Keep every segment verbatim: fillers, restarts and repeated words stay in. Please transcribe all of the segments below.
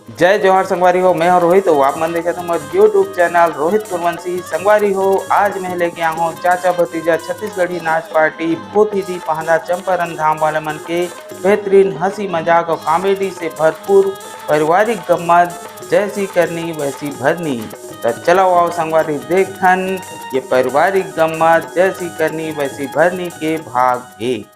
जय जोहार संगवारी हो, मैं हूं रोहित। तो आप मन देखत हो मोर YouTube चैनल रोहित कुरवंशी। संगवारी हो, आज मैं लेके आया हूं चाचा भतीजा छत्तीसगढ़ी नाच पार्टी पोथी दी पहंदा चंपारण धाम वाले मन के बेहतरीन हंसी मजाक और कॉमेडी से भरपूर पारिवारिक गम्मत, जैसी करनी वैसी भरनी। तो चलो आओ संगवारी, देखन ये पारिवारिक गम्मत जैसी करनी वैसी भरनी के भाग एक।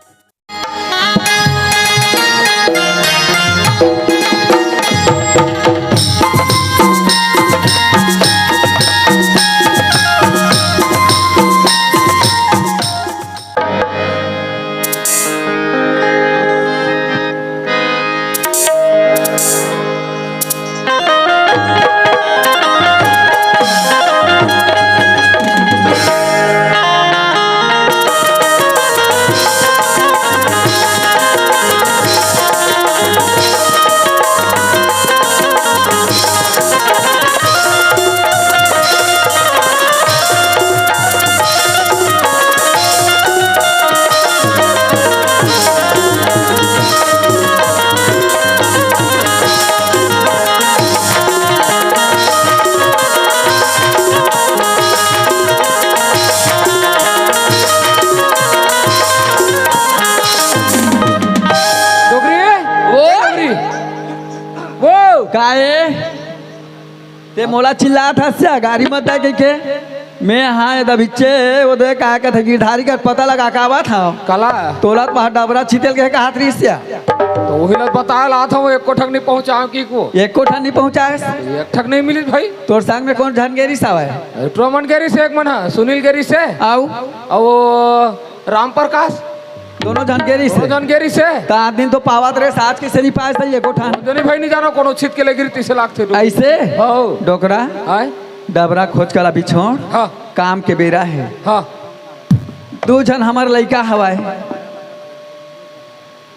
डोकरी, वो? डोकरी, वो? का ए? ते मोला चिल्लात हस या, गारी मत दे कहिके। मैं हाँ, ये दबिच्चे, वो दे का कहत हे, गिरधारी का पता लगा का बात हव। काला? तोला तो वहाँ डबरा छितेल के कहत रहिस या। तो वही ला बताय लात हव, एको ठक नहीं पहुँचाव कि को। एको ठक नहीं पहुँचाय? एक ठक नहीं मिलिस भाई। तोर संग में कोन झन गे रिहिस हवय? ए, टोमन गे रिहिस एक मन ह, सुनील गे रिहिस हे। अउ? अउ वो राम प्रकाश। दोनों झन गे रिहिस हे? दोनों झन गे रिहिस हे। त आठ दिन तो पावत रहे, आज कइसे नहीं पाए सही एको ठन? जनी भाई नहीं जानो, कोनो छित के ले गिरी तइसे लागथे डोकरी। अइसे? हव। डोकरा? आय? डबरा खोज कला बिछोड़। हाँ। काम के बेरा हे। हाँ। दू झन हमर लइका हवय।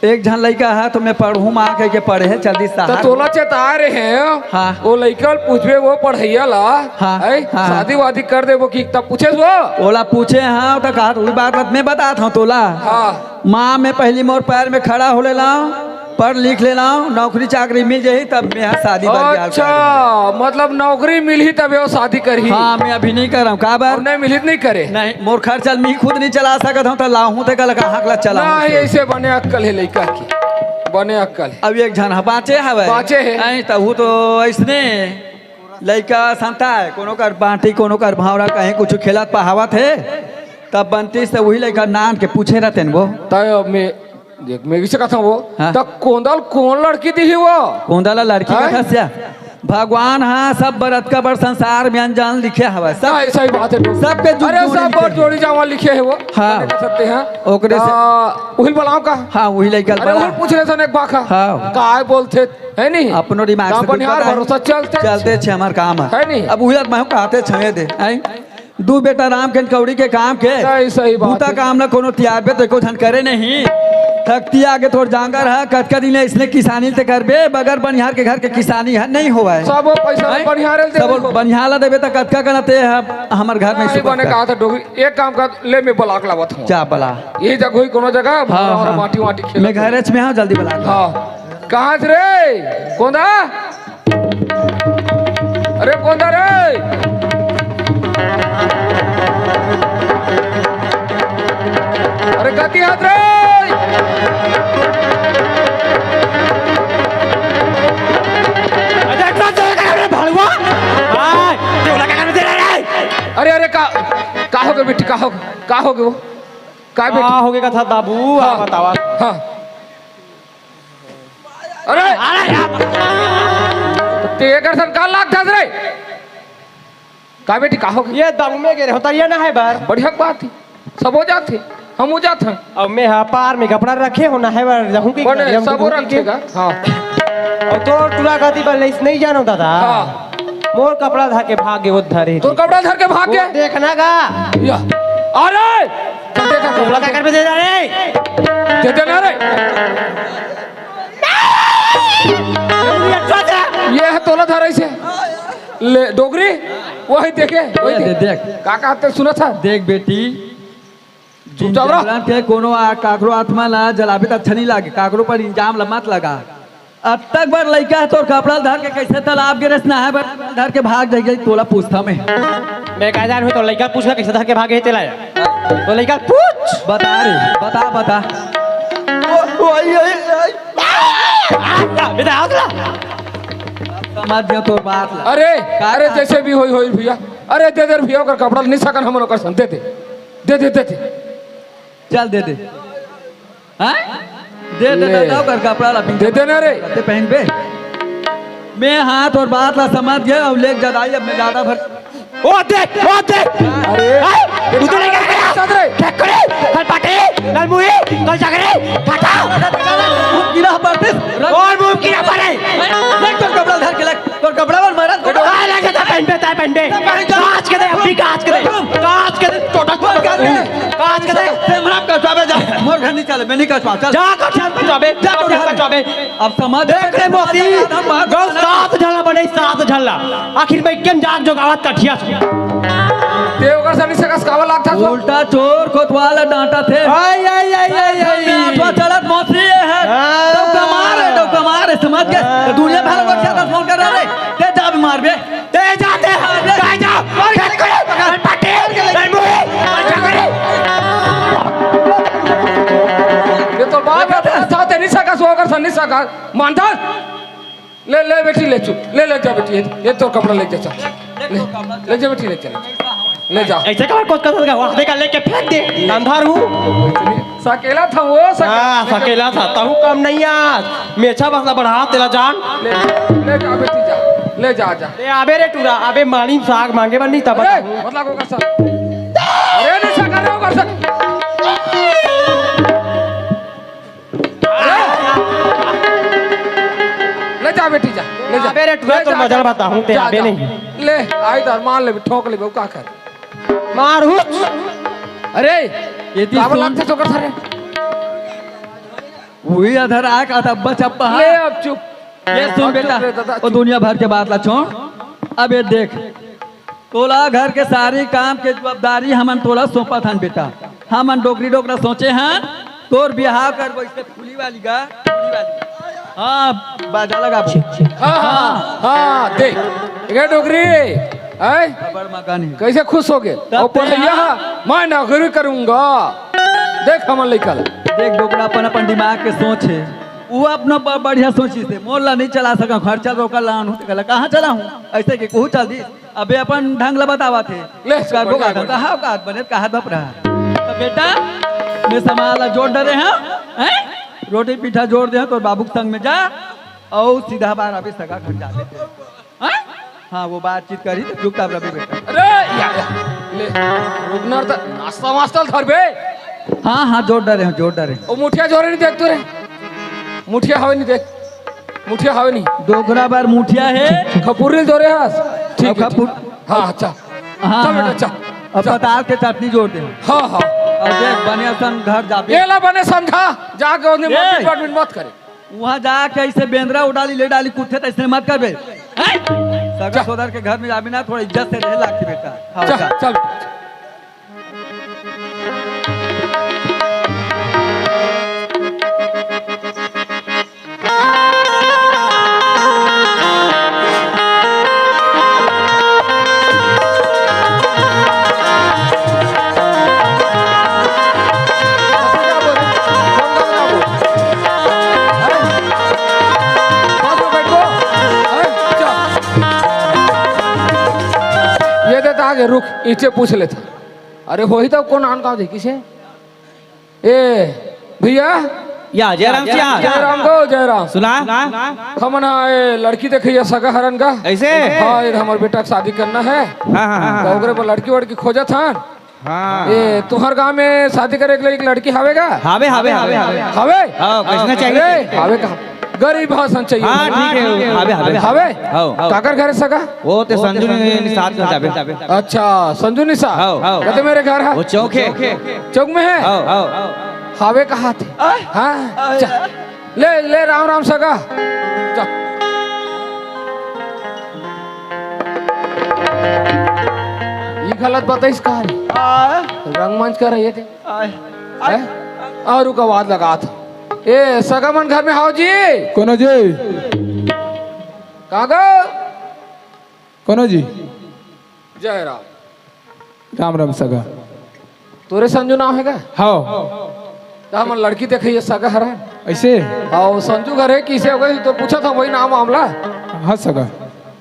एक झन लइका ह तो मैं पढ़हूँ माँ कहिके पढ़े हे, चल दिस त शहर। तोला चेताय रहे हे। हाँ। वो लइका ल पूछबे, वो पढ़इया ला, हाँ, हैं? हाँ। शादी वादी कर देबो कि तब पूछेस वो? ओला पूछे हँव त कहत, उही बात ल मैं बतात हँव तोला। हाँ। माँ, मैं पहिली मोर पैर में खड़ा हो लेना, पढ़ लिख लेना, नौकरी चाकरी मिल जाही, तब मैं ह शादी बर बिहाव अच्छा, करहूँ। मतलब नौकरी मिलही तब वो शादी करही? हाँ, मैं अभी नहीं करहूँ, काबर? अउ नहीं मिलही त नहीं करे? नहीं, मोर खर्चा ल मैं ही खुद नहीं चला सकत हँव, त लाहूँ ते कल कहाँ ला चलाहूँ नहीं, से? अइसे बने अक्कल हे लइका के, बने अक्कल हे। अब एक झन ह बाँचे हवय। बाँचे हे। ऐं, तहू तो अइसने लइका संता हे, कोनो कर बाँटी, कोनो कर भाँवरा, कहीं कुछ खेलत पहावत हे, तब बनतीस त उही लइका नान के पूछे रहतेन वो। तय अब मैं देख, मैं कइसे कहत हँव वो, हाँ। त कोंदा ल कोन लड़की दिही वो? कोंदा ला लड़की हैं? कथस या? भगवान ह सब बर अतका बड़ संसार में अनजान लिखे हवय। सब हाँ, सही बात हे। सबके जुग अरे, जोड़ी सब लिखे बर हे। जोड़ी जावा लिखे हे वो। हाँ। बने कर सकते हैं। ओकरे से त उही ल बलाव का? हाँ, उही लइका ल अरे, बला। उही ल पूछ रहे सन एक बार का। हाँ। काय बोलथे, हे नहीं? अपनो दिमाग त से कुछ बनिहार पता हे। भरोसा चलते चलते छे हमर काम हे। हे नहीं? अब उही ल मैं कहत हँव छवे दे, हैं? दू बेटा राम के कौड़ी के काम के। सही, सही बात बूता हे। काम ला कोनो तियारबे त एको झन करे नहीं। थक तिया गे तोर जांगर ह, कतका दिन ले अइसने किसानी ल ते करबे, बगर बनिहार के घर के किसानी ह नहीं होवय। सब वो पैसा हैं? बनिहार ल देबे। सब बनिहार ला देबे त कतका कना ते ह, हमर घर में नहीं सुबह बने कर। कहा था डोकरी, एक काम कर, ले मैं बला के लावत हँव। जा बला। ये जगह ही कोनो जगह, हाँ, भाँवरा हाँ। माटी वाटी खेलत मैं हे। घरेच में हँव, जल्दी बला के। हाँ। कहाँ से रे? कोंदा? अरे कोंदा रे! अरे कति हाथ रे! अरे, अरे, का, का होगे बेटी, का होगे, का होगे वो? का बेटी? का होगे कथा बाबू, हाँ। आप बतावा। हाँ। अरे! अरे यार! ते एकर सन का लागथस रे? का बेटी, का होगे? ये दम में गे रहे होता, ये नहाय बर। बढ़िया बात हे, सब हो जाथे, हम हो जाथन। अब मैं हा पार में कपड़ा रखे हो, नहाय बर जाहूँ कि कोने, गाड़ी हम सब हो दुखी रखे के। का? हाँ। अउ तोर टूरा गति बर लइस नहीं जानो दादा। हाँ। मोर कपड़ा धर के भाग गे, वो धरे। तोर कपड़ा धर के भाग गे? वो देखना का। या। अरे! चल देखा, टोला का कर में दे रहा रे? दे देना रे। ये हे तोला धराइस हे। ले, डोकरी, वही देखे, वही ये देख। देख। का कहत हे, सुनत हस? देख बेटी, चुपचाप रह। जिन जानवरन के कोनो आ-, काकरो आत्मा ला जलाबे त अच्छा नहीं लागे, काकरो पर इल्जाम ला मत लगा। अतक बर लइका हे, तोर कपड़ा ल धर के कइसे तालाब गे रहिस नहाए बर, धर के भाग जाही, तोला पूछथंव मैं। मैं का जानहूं, तोर लइका ल पूछ ना, कइसे धर के भागे हे तेला। तोर लइका ल पूछ। बता रे, बता, बता। ओ, ओ, आई, आई, आई। समझ गेंव तोर बात ला। अरे, का अरे, का? जइसे भी होही, होही भइया। अरे, दे दे रे भइया, ओकर कपड़ा ल नइ सकन हमन ओकर संग, दे दे। दे दे, दे दे। चल दे दे। हाँ? दे दे, ले। दे दे ओकर कपड़ा ला, दे दे ना रे। ते पहिनबे। मैं हाँ तोर बात ला समझ गेंव, अब लेके जा दाई, अब मैं जादा भर। ओ दे, ओ दे। अरे, हाँ? ये उधर लेकर गया। साथ रे। ठक्करे, कल पाटे, कल मुई, कल जागरे, टाटा। मुंह कीड़ा पड़ते। और मुंह कीड़ा पड़े। ले तोर कपड़ा धर के ले। तोर कपड़ा बर मरत। काय लगे, तैं पहिनबे, तैं पहिनबे। तैं पहिन जा। कांच के दे, अभी कांच के दे। कांच के दे, टोटा, टोटा, कांच के दे। ते हमरा कचवाबे जा। मोर घर नइ चले, मैं नइ कचवांव, चल। जा, कचवा, कचवाबे, जा, जा, कचवाबे। अब समझ देख रे मौसी, गौ सात झन ला बने, सात झन ला। आखिर मैं केम जाग जोगावत कठिया से। ते ओकर से नइ सकस, काबर लागथस? उल्टा चोर कोतवाल ला डांटथे। आई, आई, आई, आई, आई। आठवां चलत मौसी ये हे। हाँ। डौका मार, डौका मार, समझ गे? हाँ। दुनिया भर में क्या दस फोन कर रहे? ते जा भी मारबे। ते जाते हैं, काय जा? और क्या करे? पटेल, मुही, झगड़े। ये तो बात हे, साथ नइ सकस, ओकर से नइ सकस। मानथस? ले, ले बेटी, ले चुप। ले, ले जा बेटी, ये, ये तोर कपड़ा ले जा, चल। ले, ले जा बेटी, ले चल। ले जा। अइसे काबर कोचकथस? वाह, देखा, लेके फेंक दे। अंधार हूँ। सकेला था वो, सकेला। हाँ, सकेला था। तहूँ कम नइ आस। मेछा बसला बढ़ा, तेला जान। ले, ले जा बेटी, जा। ले जा, जा। ले आबे रे टूरा, आबे मानी साग मांगे बर नइ तब। अरे, मतलब ओकर से। अरे, नइ सका रे, ओकर से। ले जा बेटी, जा, ले जा। अबे रे टुरा, ले तोर जा, मजा जा। बताहूँ, ते जा, आबे जा। नहीं। ले, आई तो मान ले, ठोक ले, का कर। मार हुच। अरे, ये ती काबर सुन। लगथे चोकर सारे? वही अधर आय का था, बच अब पहा। ले अब चुप। ये सुन अब बेटा, चुप रे दादा, वो चुप। दुनिया भर के बात ला छोड़। अब ये देख, तोला घर के सारी काम के जवाबदारी हमन तोला सौंपत हन बेटा। हमन डोकरी डोकरा सोचे हन, तोर बिहाव करबो इसके फूली वाली गा, फूली वाली। हाँ, बाजा लगा। हाँ, हाँ, हाँ, देख। ये डोकरी, हैं? बड़ मकान है। कइसे खुश हो गे? तब और पढ़ैया, मैं नौकरी करूंगा। देख हमन लइका ला। देख डोकरा अपन, अपन दिमाग के सोच हे। वो अपना ब-, बढ़िया सोचिस हे। मोर ला नइ चला सका, खर्चा तो ओकर ला आनहूँ, तेकर ला कहाँ चलाहूँ? अइसे के कहूँ चल दी। अबे अपन ढंग ला बतावत हे। ले, करबो बढ़िया, का था, बढ़िया। कहाँ औकात बने, कहाँ दप रहा। तो बेटा, मैं सामान ला जोर डरे हँव, हैं? रोटी पीठा जोर दे हँव, तोर बाबू के संग में जा, अउ सीधा बार अभी सगा घर जा बेटे। हैं? हाँ, वो बातचीत करी तो चुपचाप रह बेटा। अरे, या, या, ले, रुकना तो नाश्ता वास्ता धर बे। हाँ, हाँ, जोर डरे हँव, जोर डरे हँव। ओ मुठिया जोरे नइ देख तू रे, मुठिया हवे नइ देख। मुठिया हवे नहीं। डोकरा बर मुठिया हे। खपुर नहीं दो रे हस। ठीक है, खपुर। ठीक। हाँ, अच्छा। हाँ, चल बेटा, हाँ। चल। अब चल। पताल के चटनी जोर दे। हाँ, हाँ। अब देख, बने सन घर जाबे। ये ला बने समझा, जाके ओने ए! मरपिट वरपिट मत करे। उहाँ जाके अइसे बेंदरा उड़ाली, ले डाली, कुत्थे त अइसे मत करबे। हैं? सगा जा। सोदर के घर में जाबे ना, थोड़ा इज्जत से रहे लागी बेटा। हाँ, चल, जा। चल। ये दे त आगे रुक, इचे पूछ लेता। अरे होही त कोन आन गाँव दे किसे? ए भैया। या, जयराम सिया। जयराम गो, जयराम। सुना? हमन हा ए लड़की देखइया सगा हरन गा। कइसे? हाँ, ए हमर बेटा के शादी करना हे। हाँ, हाँ, हाँ। त ओकरे बर लड़की वड़की खोजत हन। हाँ। ए तुँहर गाँव में शादी करे के लइक लड़की हवे गा? हवे, हवे, हवे, हवे। हवे? हाँ, कइसने चाहिए? अरे, हवे कहाँ? गरीब हसन चाहिए। हाँ, ठीक हे, हवे, हवे। हवे? हाँ। काकर घर हे सगा? वो ते संजू नि-, निषाद घर जाबे। अच्छा, संजू निषाद। हाँ, हाँ। कते मेर घर हे? वो चौक हे। चौक में हे? हाँ, हाँ। हवे कहाँ थे? हाँ, चल। ले, ले, राम राम सगा। चल। ये गलत बताइस का रे? रंगमंच कर रहे थे। हैं? अउ रुक, आवाज लगात हँव। ए, सगा मन घर में हव जी? कोनो जी? कहाँ गो? कोनो जी? जय राम। राम राम सगा। तोरे संजू नाम हे का? हव। त हमन लड़की देखे, ये सगा हरे। अइसे? हव, संजू घर हे, किसे हो गई तो पूछा था, वही नाम मामला। हाँ सगा।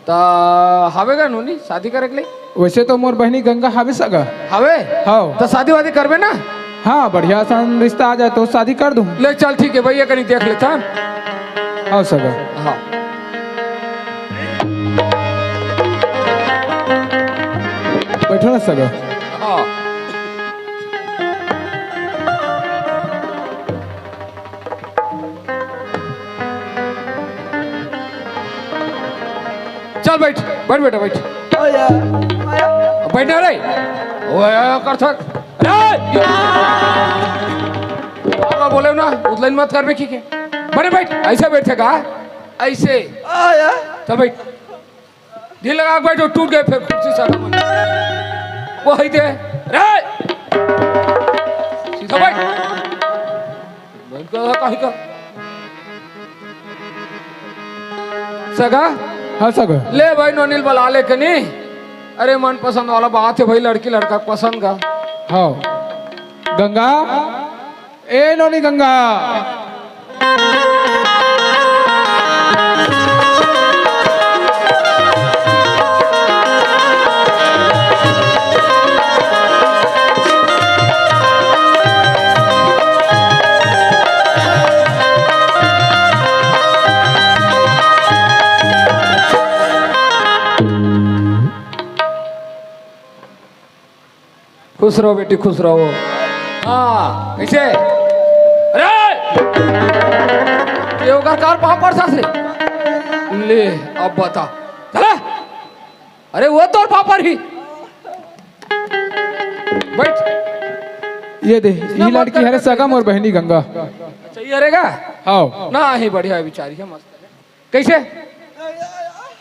त हवे गा नोनी शादी करे के लिए? वइसे तो मोर बहिनी गंगा हवे सगा। हवे? हव। त शादी वादी करबे ना? हाँ, बढ़िया सन रिश्ता आ जाए तो शादी कर दूँ। ले चल, ठीक हे भइया, कनी देख लेथन। हव सगा। हाँ। बैठो ना सगा। हाँ। चल बैठ, बैठ बेटा, बैठ। आया, आया। बैठ ना रे। ओए, आया कर थक। रे! बार-बार बोले ना, उतलाइन मत कर बे, ठीक हे? बड़े बैठ, अइसे बैठे का? अइसे। आया। चल बैठ। ढील लगा के बैठ, टूट गए फिर कुर्सी सारा मन। वो है दे। रे! सीधा बैठ। बैठ गया कहीं का। सगा? हाँ सगा। ले भाई नोनी ल बला ले कनी। अरे मन पसंद वाला बात हे भाई, लड़की लड़का पसंद का। हाँ। गंगा, ए नोनी गंगा। खुश रहो बेटी, खुश रहो। हाँ, कइसे? अरे! ये ओकर कार पाँव परथे रे। ले, अब बता। चला। अरे, वो तोर पाँव परही। बैठ। ये दे, ये लड़की हरे सगा मोर बहिनी गंगा। अच्छा, ये हरे का? हाँ। ना, ही बढ़िया बिचारी हे, मस्त हे। कइसे?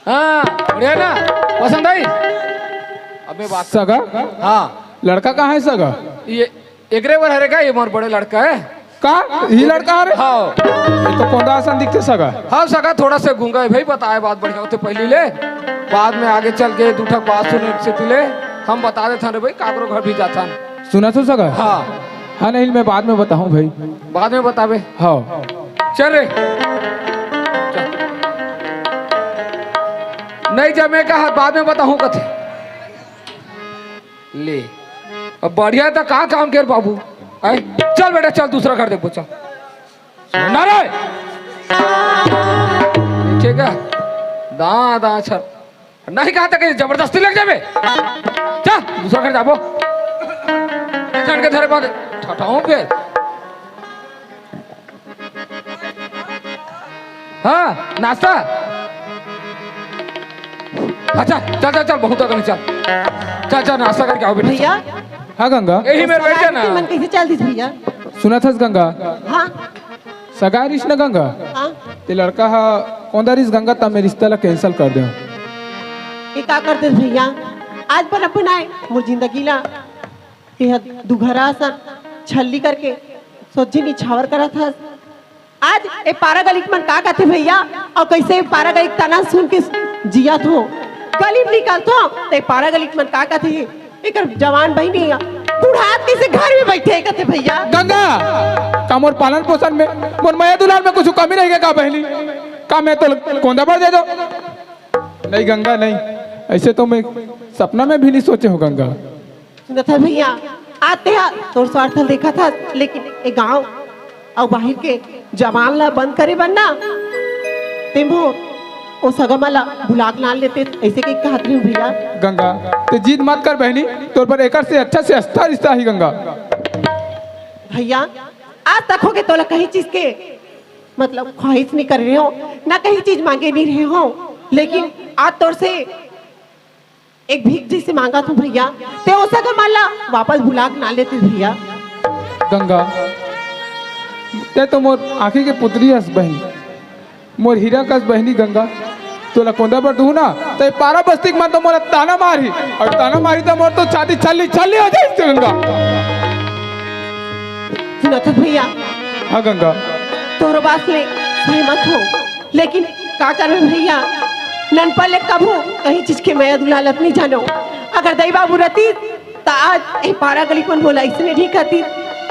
हाँ, बढ़िया ना? पसंद आई? अब मैं बात सगा? हाँ। लड़का कहाँ हे सगा? ये एकरे बर हरे का? ये मोर बड़े लड़का हे। का? ही लड़का हरे? हाँ। ये तो कोंदा असन दिखथे सगा। हाँ सगा, थोड़ा से गूंगा हे भाई, बताए बात बढ़िया होथे पहली ले, बाद में आगे चल के दू ठक बात सुने से तू ले, हम बता देथन रे भाई, काकरो घर भी जाथन। सुनत हो सगा? हाँ। हाँ, नहीं, मैं बाद में बताहूँ भाई। बाद में बताबे? हाँ। चल रे। चल। नहीं जमे का हाथ बाद में बताहूँ कथे। ले। अब बढ़िया त का काम कर बाबू? आय? चल बेटा, चल दूसरा घर देखबो, चल। ना रे। ठीक हे? दा, दा, अच्छा। नहीं कहा था कि जबरदस्ती लग जाबे। चल, दूसरा घर जाबो। एक जन के धरे बाद ठठाऊं फिर। हाँ, नाश्ता। अच्छा, चल, चल, चल, बहुत अगली, चल। चल, चल, नाश्ता करके आओ बेटा, चल। भैया, हाँ गंगा। यही मेरे बैठ जा ना। शादी के मन कैसे चल दिस भैया? सुनत हस गंगा? हाँ। सगा रिस न गंगा? हाँ। ते लड़का हा कोंदा रिस गंगा, तब मैं रिश्ता ला cancel कर देंव। ये का कर देस भैया? आज बन अपन आए, मोर जिंदगी ला ये ह दुघरा असन छल्ली करके सोझी निछावर करत हस। आज ए पारा गली के मन का कथे भैया, अउ कैसे ए पारा गली के ताना सुन के जियत हो, गली में निकलथो त ए पारा गली के मन का कथे, एकर जवान बहिनी हे, बुढ़ात कैसे घर में बैठे हे कथे भैया। गंगा, का मोर पालन पोषण में मोर मया दुलार में कुछ कमी रह गे का बहिनी? का मैं तो कोंदा बर दे दो? नहीं गंगा नहीं, ऐसे तो मैं सपना में भी नहीं सोचे हो गंगा। सुनत हस भैया, आज ते हा तोर स्वार्थ ल देखत हस, लेकिन ए गांव अउ बाहिर के जवान ला बंद करे बर ना, ते मोर ओ सगा मन ला भुला के ना लेते, ऐसे कहि कहत रहे भैया। गंगा, ते जिद मत कर बहिनी, तोर बर एकर से अच्छा से अच्छा रिश्ता ही गंगा। भैया, आज तक होगे तोला कहीं चीज के मतलब ख्वाहिश नहीं कर रहे हो, ना कहीं चीज मांगे नहीं रहे हो, लेकिन आज तोर से एक भीख जैसे मांगत हूँ भैया, ते ओ सगा मन ला वापस भुला के ना लेते भैया। गंगा, ते तो मोर आँखी के पुतरी हस बहिनी, मोर हीरा कस बहिनी गंगा, तोला कोंदा बर दूँ ना, ते पारा बस्ती के मन तो मोला ताना मारही, अउ ताना मारही त मोर तो छाती छल्ली छल्ली हो जाही गंगा। सुनत हस भैया? हाँ गंगा। तोरो बात ले सहमत हो, लेकिन का करबे भैया, ननपन ले कभू कहीं चीज के मया दुलालत नहीं जानो। अगर दई बाबू रहती त आज ए पारा गली कोन बोला इसने ठीक हती।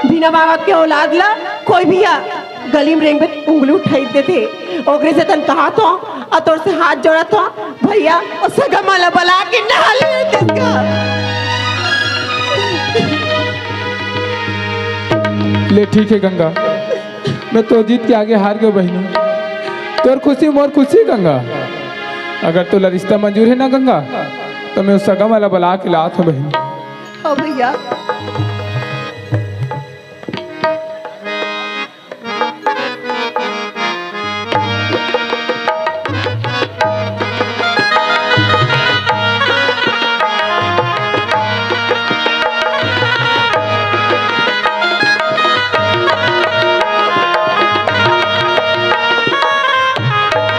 बिना माँ बाप के औलाद ला कोई भी आ गली में रेंगबे उंगली उठाई देथे। ओकरे से तन कहा तो आ तोर से हाथ जोड़ा तो भैया, ओ सगा मन ला बला के नहा ले तेसका। ले ठीक है गंगा, मैं तो जीत के आगे हार गयो बहिनी। तोर खुशी मोर खुशी गंगा। अगर तोला रिश्ता मंजूर है ना गंगा, तो मैं उस सगा मन ला बला के लात हूँ बहिनी। हाँ भैया।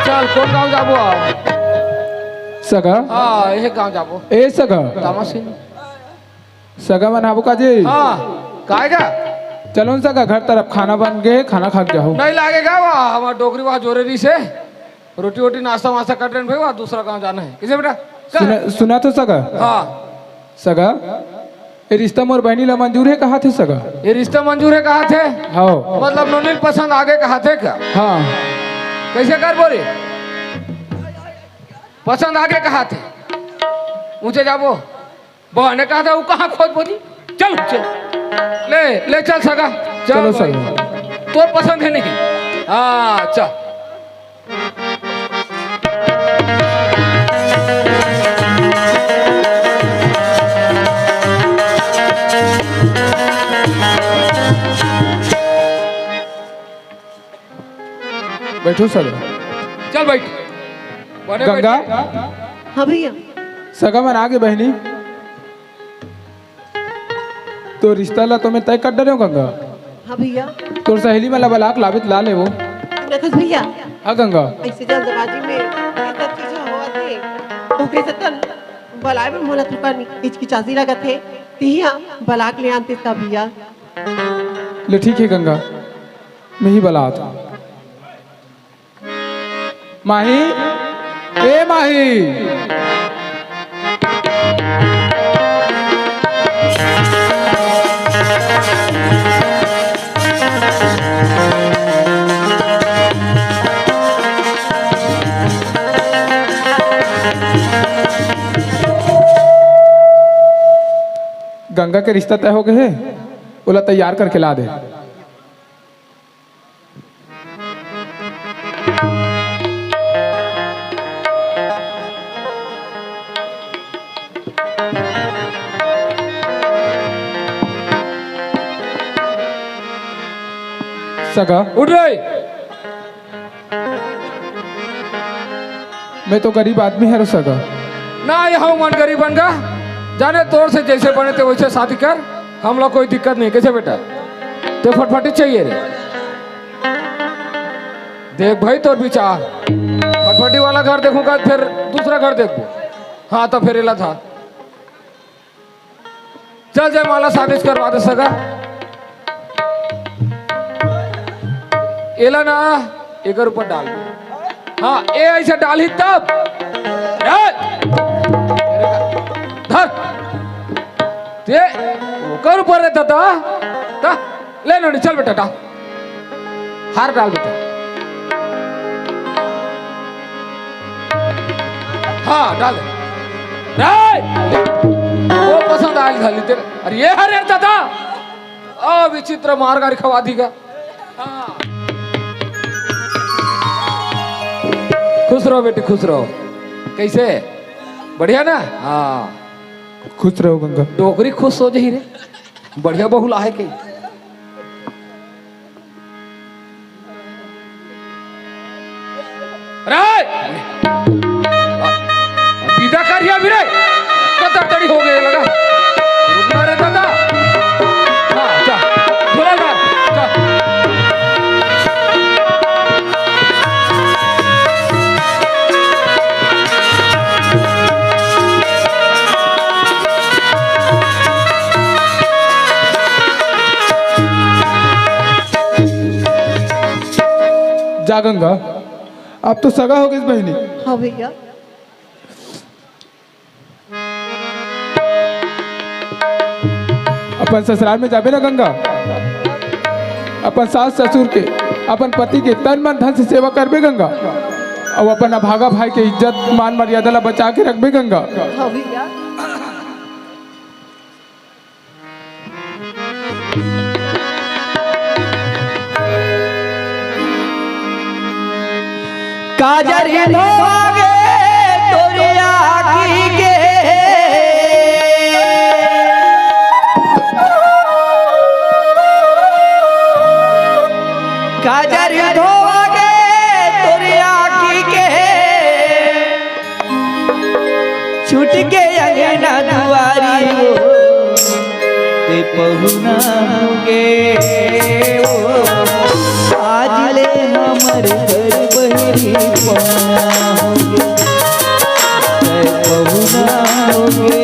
चल, कोन गांव जाबो? सगा? हाँ, ये गांव जाबो। ए सगा। तामासिन। सगा मन आबो का जी? हाँ, काय गा? चलो न सगा, घर तरफ खाना बन गे, खाना खा के जाओ। नहीं लागेगा, वहाँ हमार डोकरी वहाँ जोरे रही से। रोटी वोटी नाश्ता वास्ता कर रहे हैं भाई, वहाँ दूसरा गांव जाना है। किसे बेटा? चल। सुना, सुना तो सगा। हाँ। सगा, ये रिश्ता मोर बहनी ला मंजूर है कहा थे सगा? ये रिश्ता मंजूर है कहा थे? हाँ। मतलब नोनी पसंद आगे कहा थे का? हाँ। कैसे कर बोले? पसंद आगे कहा थे? ऊंचे जाबो। बहने कहा था, वो कहाँ खोज बोली? चल, चल। ले, ले चल सगा। चल चलो भाई। सगा। तोर पसंद है नहीं? हाँ, चल। बैठो सगा। चल बैठ। बने गंगा। बैठ। हाँ भैया। सगा मन आगे बहनी। तो रिश्ता ला तो मैं तय कर डरे हूँ गंगा। हाँ भैया। तोर सहेली मन ला बलाक लाबे त ला लेवो। रखस भैया। हाँ गंगा। ऐसे जल्दबाजी में ये सब चीज होवत हे। ओकरे से तन बलाए में मोला थोड़ा हिचकिचासी लगत हे। तिहिया बलाक ले आनते सब भैया। ले ठीक है गंगा, मैं ही बलात हूँ। माही, ए माही। गंगा के रिश्ता तय हो गए हे, ओला तैयार करके ला दे। सगा। उठ रे। मैं तो गरीब आदमी हरो सगा। ना, ये हूँ मन गरीब बन गा। जाने तोर से जैसे बने ते वैसे शादी कर, हमला कोई दिक्कत नहीं। कैसे बेटा? ते फटफटी चाहिए रे। देख भाई तोर विचार, फटफटी वाला घर देखूंगा, फिर दूसरा घर देखबो। हाँ, तो फिर एला था। चल जयमाला शादी करवा दे सगा। एला ना, एकर ऊपर डाल। हाँ, ए ऐसे डालही तब। ए! धर। ते ओकर ऊपर रहता था। ता, ले नोनी, चल बेटा, डाल। हार डाल बेटा। हाँ, डाल। रे! वो पसंद आयल खाली तेरे। अरे ये हरे दादा। आ विचित्र मार गारी खवा दी का। हाँ। खुश रहो बेटी, खुश रहो। कैसे? बढ़िया ना? हाँ। खुश रहो गंगा। डोकरी खुश हो जाही रे। बढ़िया बहू लाहे के। रे! विदा करिया भी रे। कतरतरी हो गए लगा। रुकना रे दादा। हाँ, जा। झोला उठा। जा। गंगा, अब तो सगा हो गइस बहिनी। हाँ भैया। अपन ससुराल में जाबे ना गंगा, अपन सास ससुर के, अपन पति के तन मन धन से सेवा करबे गंगा, अउ अपन अभागा भाई के इज्जत मान मर्यादा ला बचा के रखबे गंगा। हाँ भैया। काजर धोगे तोरे आँखी के, काजर धोगे तोरे आँखी के, छूट के अंगना दुआरी हो, ते पहुना होगे ओ, आज ले हमर घर बहिरी पहुना होगे, ते पहुना होगे,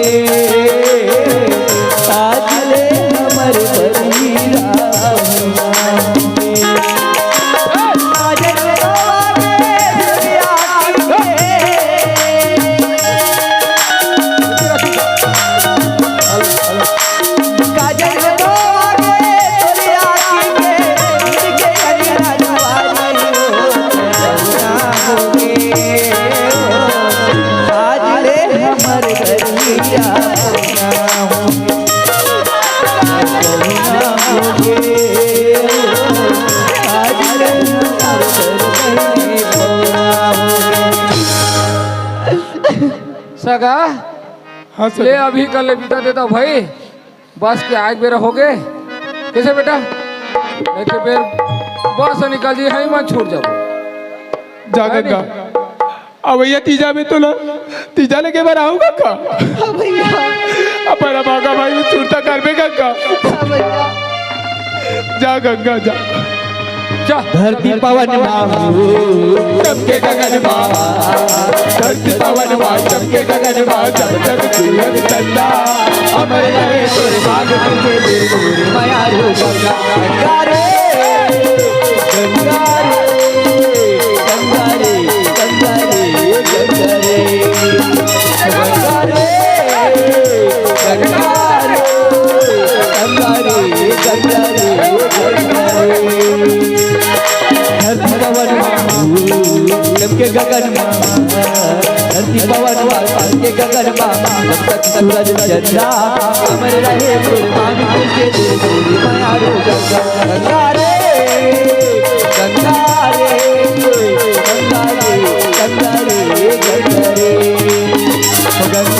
आज ले हमर बहिरा पहुना होगे। सगा, हाँ सगा। ले अभी कर ले बिदा दे दव भाई, बस के आए बेरा होगे। कइसे बेटा? नहीं तो बेर बस निकल जी, हई मन छूट जाबो। जा है गंगा, नहीं? अवइया तीजा में तोला तीजा लेके बर आहूँ गंगा। हाँ भैया। अपन अभागा भाई में सुरता करबे गंगा। हाँ भैया। जा गंगा जा। जा। धरती पवन मा चमके गगन मा, धरती पवन मा चमके गगन मा, जब जब सूरज चंदा, अमर रहे तोर भाग तुझे दिल दूर मया रो गंगा, गंगा रे, गंगा रे, गंगा रे, गंगा रे, गंगा रे, गंगा रे, गंगा रे, गंगा रे, गंगा रे। धरती पवन मा, चमके गगन मा, धरती पवन मा, चमके गगन मा, जब तक सूरज चंदा, अमर रहे गुण मान तुझे दे दूरी मया रो गंगा, गंगा रे, गंगा रे, गंगा रे, गंगा रे, गंगा रे। गंगा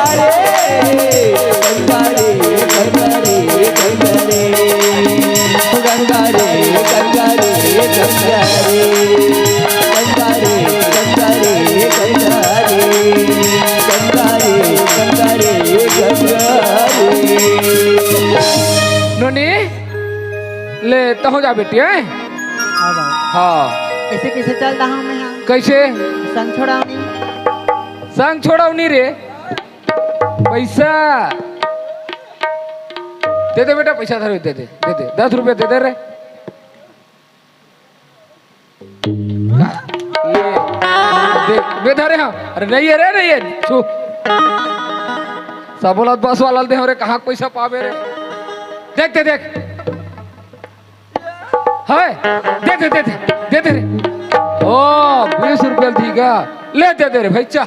रे, गंगा रे, गंगा रे, गंगा रे, गंगा रे। गंगा रे, गंगा रे, गंगा रे। गंगा रे, गंगा रे, गंगा रे। गंगा रे, गंगा रे, गंगा रे। नोनी, ले, तहूँ जा बेटी, हैं? हाँ बाबू। हाँ। ऐसे कैसे चल रहा हूँ मैं यहाँ? कैसे? संग छोड़ावनी। संग छोड़ावनी रे। पैसा दे दे बेटा, पैसा धरे, दे दे, दे दे, दस रुपया दे दे रे। ले, दे, बे धरे हाँ। अरे नहीं है रे, नहीं है। छू। सब बोलत बस वाला दे रे, कहाँ पैसा पावे रे? देख, दे, देख। है? दे दे, दे दे, दे दे रे। ओ, बीस रुपया ठीक है। ले, दे दे रे भाई, चा।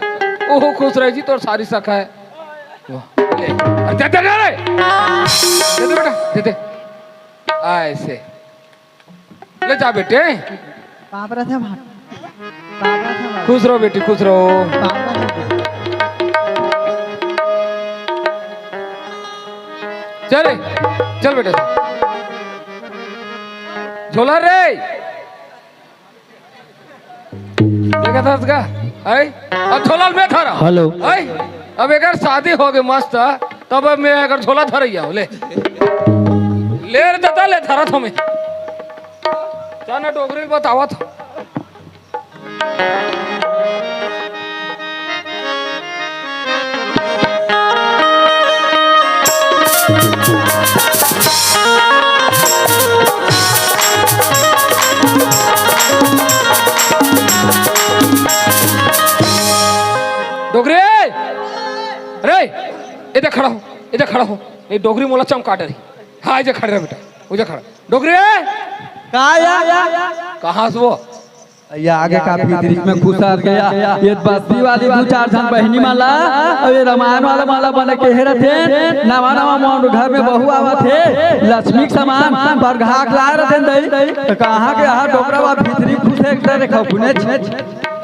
ओहो, खुश रहे जी, तोर सारी सखा है। वाह, ले। अरे, दे दे रे। दे दे बेटा, दे दे। ऐसे। ले जा बेटे। बाप रहा था भाट। बाप रहा था भाट। खुश रहो बेटी, खुश रहो। बाप रहा था भाट। चल रे, चल बेटा। झोला रे। देखा था उसका? आई? अब झोला में था रहा। हेलो। आई? अब एक शादी हो गई मस्त, तब अब मैं अगर झोला धर गया हूँ, ले। ले रे दादा, ले धरा था मैं। जाना डोगरी बतावा था। डोकरी, रे, एदे खड़ा हो, एदे खड़ा हो। ए डोकरी मोला चमका डरही। हाँ, एदे खड़े रह बेटा, एदे खड़ा। डोकरी, का या? कहाँ से वो? या आगे का भीतरी में खुसर गया। ये बस्ती वाली दू चार झन बहिनी मन ला, अउ ये रामायण वाला मन ला बने केहे रथे, नवा नवा मोर घर में बहू आवत हे, लक्ष्मी के समान परघा के लाय रथे दई। त कहाँ के हा डोकरा वा भीतरी खुसे के डरे खपुने।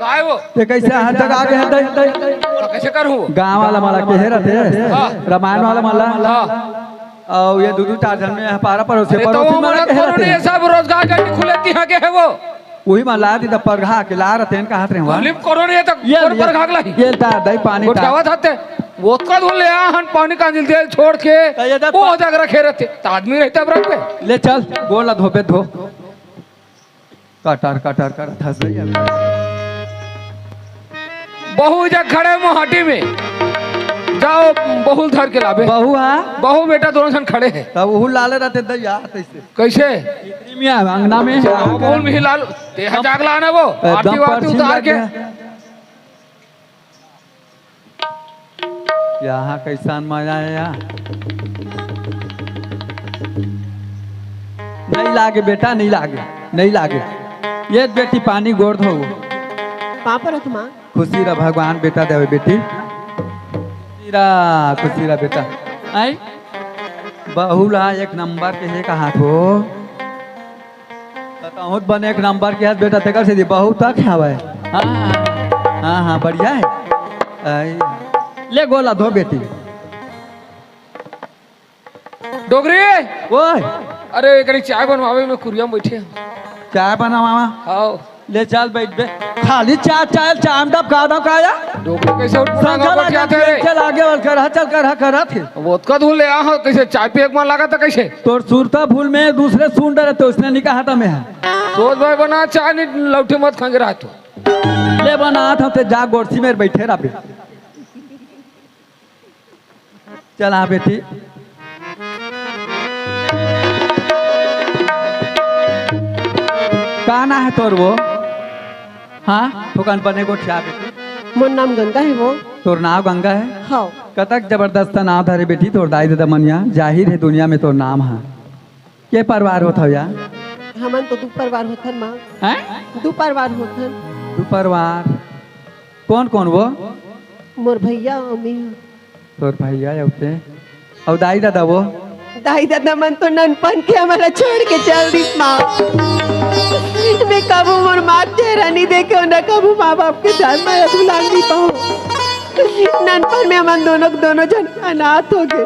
काय वो? ते कइसे हाथ जगा के हे दई? त कइसे करहूँ? गाँव वाला मन ला केहे रथे, हाँ। रामायण वाला मन ला। हाँ। अउ ये दू दू चार झन में पारा पड़ोसी, अरे तो पड़ोसी वो मन ला मोला केहे कोनो रथे। नहीं, सब रोजगार के खुले तिहाँ के हे वो। उही मन ला दी त परघा के ला रथे, कहाँ रथे वो? हलिम कोनो नहीं हे त ये, कोन ये, परघा के लाही? ये ता दई पानी ता। गोठियावत हते। ओतका धुन ले आ हन पानी कांजिल तेल छोड़ के। त ये ता वो पा- जग रखे रथे। त आदमी रही तब रखबे। ले चल, गोड़ ला धोबे धो। कटर कटर करत हस भैया। बहू जग खड़े मोहाटी में। जाओ, बहू ल धर के लाबे। बहू हा? बहू बेटा दोनों झन खड़े हे। तब उहू लाले रथे दई यार तइसे। कइसे? भीतरी में आ, अंगना में। जाओ, बहू ल मिला लो। तेहा एकदम जाग लाना वो। एकदम आरती वारती परछी उतार लग के। गया। यहाँ कइसन मजा हे यार। नहीं लागे बेटा, नहीं लागे, नहीं लागे। ये बेटी पानी गोड़ धो। पाँव परत माँ। खुशी रह भगवान बेटा देवे बेटी। खुशी रह, खुशी रह बेटा। आई? बहू ला एक नंबर के हे कहाथो। त तहूँ त बने एक नंबर के हस बेटा, तेकर सेती बहू तक हवय। हाँ, हाँ, हाँ, बढ़िया हे। आई, ले गोड़ ला धो बेटी। डोकरी! ओए! अरे, एकरी चाय बनवावे में कुरिया में बइठे हन। चाय बनवावा? हाँ। ले चल बइठ बे। खाली चाय, चाय, चाय में दबका दव का या? डोकरी कइसे उठ पड़ा समझा गा, लागे, बतियाथे रे? चल आगे वाल कर, चल कर, कर, कर, कर। वो ओतका धुन ले आ, हाँ, कइसे चाय पिए के मन लागत हे, कइसे? तोर सुरता भूल में दूसरे सुन डरे तो उसने नहीं कहा था मैं। सोच भाई बना, चाय नहीं लौटे मत खंगे रहा तो। ले बना था ते जा गोरसी में बइठे रह बे। चल आ बेटी। का नाम हे तोर वो? हाँ, थोकन बने गोठिया बेटी। मोर नाम गंगा हे वो। तोर नाम गंगा हे? हाँ। कतक जबरदस्त नाम धरे बेटी तोर दाई ददा मन या। जाहिर हे दुनिया में तोर नाम हे। के परवार होथव या? हमन तो दू परवार होथन माँ। हैं? दू परवार होथन। दू परवार? कोन कोन वो? मोर भैया अउ मेंह। तोर भैया अउ ते? अउ दाई ददा वो? दाई ददा मन तो ननपन के हमला छोड़ के चल दिस माँ। मैं कभू मोर माँ के चेहरा नहीं देखे हूँ, न कभू माँ बाप के ध्यान में अधुलांग नहीं पाऊँ। ननपन में हमन दोनों, दोनों झन अनाथ हो गे।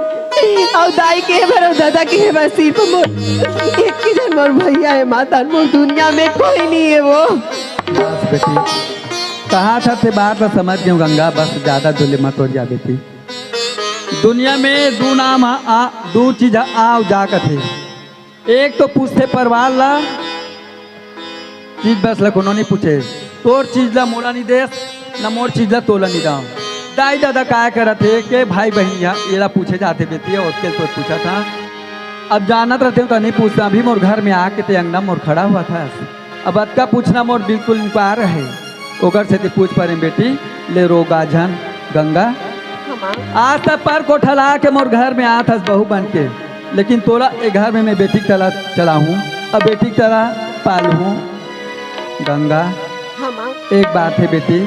अउ दाई के बर अउ ददा के बर सिर्फ मोर एक ही झन मोर भैया हे माता, मोर दुनिया में कोई नहीं हे वो। बस बेटी, कहा था ते बात ला समझ गेंव गंगा, बस ज्यादा दुले मत हो जा बेटी। दुनिया में दू नाम ह आ, दू चीज ह आ अउ जा कथे। एक तो पूछथे परवार ला, चीज बस ला कोनो नहीं पूछे। तोर चीज ला मोला नहीं देस, न मोर चीज ला तोला नहीं दाव। दाई ददा काय करत हे के भाई बहिनी ह, एला पूछे जाथे बेटी, ओतके तोर पूछत हंव। अब जानत रहते त नहीं पूछता, अभी मोर घर में आके ते अंगना मोर खड़ा होवत हस। अब अतका पूछना मोर बिल्कुल इनकार हे। ओकर सेती पूछ परेंव बेटी, ले रोगा झन गंगा। हमा। आज तक पर कोठला के मोर घर में आत हस बहू बन के, लेकिन तोला ए घर में मैं बेटी के तरह चलाहूँ, अब बेटी के तरह पालहूँ। गंगा, हमा। एक बात हे बेटी,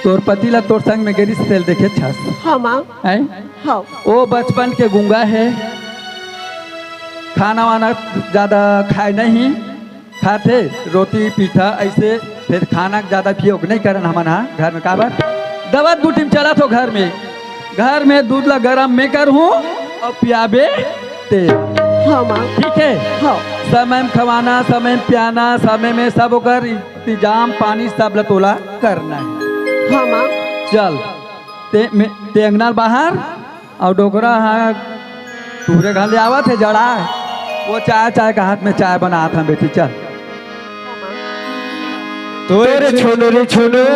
तोर पति ला तोर संग में गे रिहिस तेला देखे हस? हमा। हैं? हाँ। ओ बचपन के गूंगा हे, खाना वाना ज्यादा खाय नहीं, खाथे रोटी पीठा अइसे, फेर खाना के ज्यादा उपयोग नहीं करन हमन हा घर में। काबर? दवत बूटी में चलत हो घर में, घर में दूध ला गरम मैं करहूँ अउ पियाबे ते। हाँ माँ। ठीक हे? हाँ। समय में खवाना, समय में पियाना, समय में सब ओकर इंतजाम पानी सब ला तोला करना हे। हाँ माँ। चल, ते, में, ते अंगना बाहर अउ डोकरा हा तुहरे घर ले आवत हे जड़ा। वो चाय, चाय के हाथ में चाय बनात हंव बेटी, चल। तोरे छुनुर छुनुर,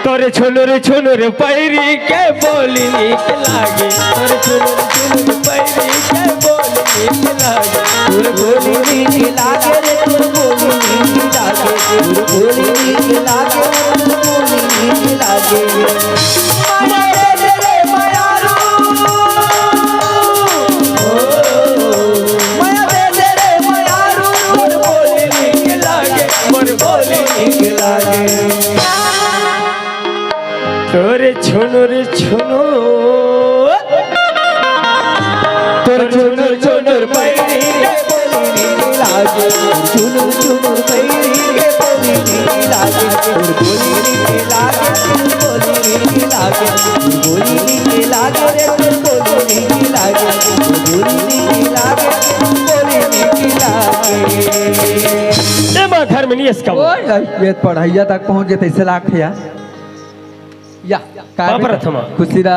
तोरे छुनुर छुनुर पैरी के बोली नीक लागे, तोरे छुनुर छुनुर पैरी के बोली नीक लागे, तोर बोली नीक लागे रे, तोर बोली नीक लागे, तोर बोली नीक तोरे छुनुर छुनुर, तोर छुनुर छुनुर पैरी के बोली नीक लागे। छुनुर छुनुर पैरी के बोली नीक लागे। तोर बोली नीक लागे, तोर बोली नीक लागे, तोर बोली नीक लागे रे, तोर बोली नीक लागे, तोर बोली नीक लागे, तोर बोली नीक लागे। ए माँ धर्म नहीं इसका वो। ओए, ये पढ़ैया तक पहुँच गे तइसे लागथे यार। या, का बाप बेटा? रथमा। खुशी दा।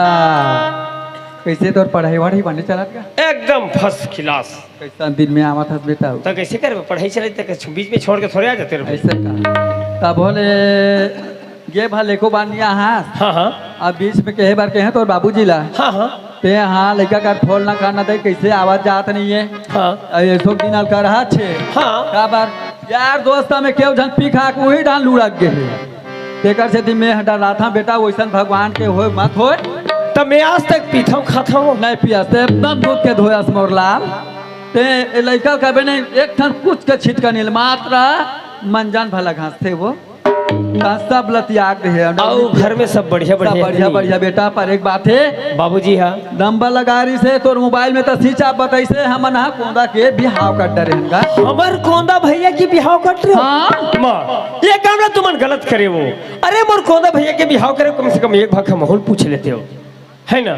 कइसे तोर पढ़ाई वढ़ाई बने चलत गा? एकदम first class। कइसन दिन में आवत हस बेटा? त कइसे करबे? पढ़ाई चलत त कछु बीच में छोड़ के थोड़े आ जाते रहे। अइसे का? तब होले गे भा लेको बानिया हाँ। हाँ, हाँ। अब बीच में कहे बार कहे तोर बाबूजी ला। हाँ, हाँ। ते हाँ लइका कर फोन ना करना दे, कइसे आवाज जात नहीं है। हाँ। अरे सो दिन अलकर हाथ छे। हाँ। का बार? यार दोस्त में केव झन पी खा के उही डान लुढ़क गे हे। तेकर सेती मैं ह डराथंव बेटा, वइसन भगवान के होय मत होय। त मैं आज तक पीथंव खाथंव। नहीं पियस, ते एकदम दूध के धोयस मोर लाल। ते ए लइका कबे नहीं, एक ठन कुछ के छिटका नहीं, मात्र मंजन भला घासथे वो। त सब ल त्याग दे हे। अउ घर में सब बढ़िया, सब बढ़िया बढ़िया, नहीं? बढ़िया बेटा, पर एक बात हे। बाबूजी हा। नंबर लगा रही से तोर मोबाइल में त switch off बताइसे, हमन हा कोंदा के बिहाव कर डरे हन गा। हमर कोंदा भैया के बिहाव कर रहे हो? हाँ। माँ, ये काम ना तुमन गलत करे हो। अरे मोर कोंदा भैया के बिहाव करे, कम से कम एक भाखा माहौल पूछ लेते हो, है ना?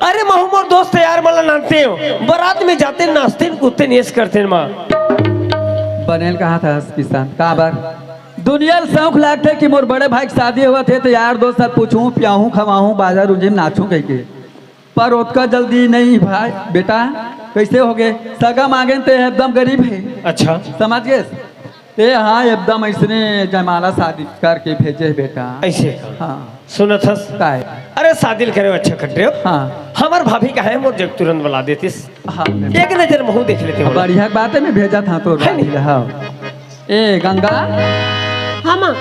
अरे महू मोर दोस्त यार मन ला नानते हो, बारात में जाते नाचते कूदते नेस करते माँ। बनेल कहाँ था किसान? काबर? दुनिया ल शौक लागथे कि मोर बड़े भाई के शादी होवत हे, त यार दोस्त सब पूछूं, पियाहूं, खवाहूं, बाजा रुंजिम नाचूं कहिके। पर ओतका जल्दी नहीं भाई, बेटा, कइसे होगे? सगा मांगेन ते एकदम गरीब हे। अच्छा। समझ गेस? ते हाँ, एकदम अइसने जयमाला शादी करके भेजे हे बेटा। अइसे का? हाँ। सुनत हस? काय? अरे शादी ल करे अच्छा खट रहे हो। हाँ। हमर भाभी कहे मोर जग तुरंत बुला देतिस। हाँ। एक नजर महू देख लेते हो। बढ़िया बात हे, मैं भेजत हंव तोर है भाभी नहीं? ला, हाँ। ए गंगा। हाँ माँ।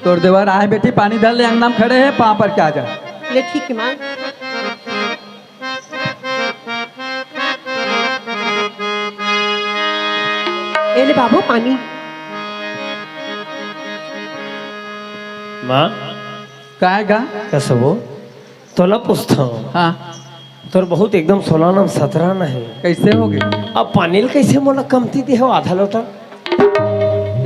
तोर देवर आए बेटी, पानी धर ले, अंगना में खड़े हे, पाँव पर के आ जा। ले ठीक हे माँ। ए ले बाबू पानी। माँ। काय गा? कस वो? तोला पूछथंव। हाँ। तोर बहुत एकदम सोलाना सतराना हे। कइसे होगे? अब पानी ल कइसे मोला कमती दे हो आधा लोटा?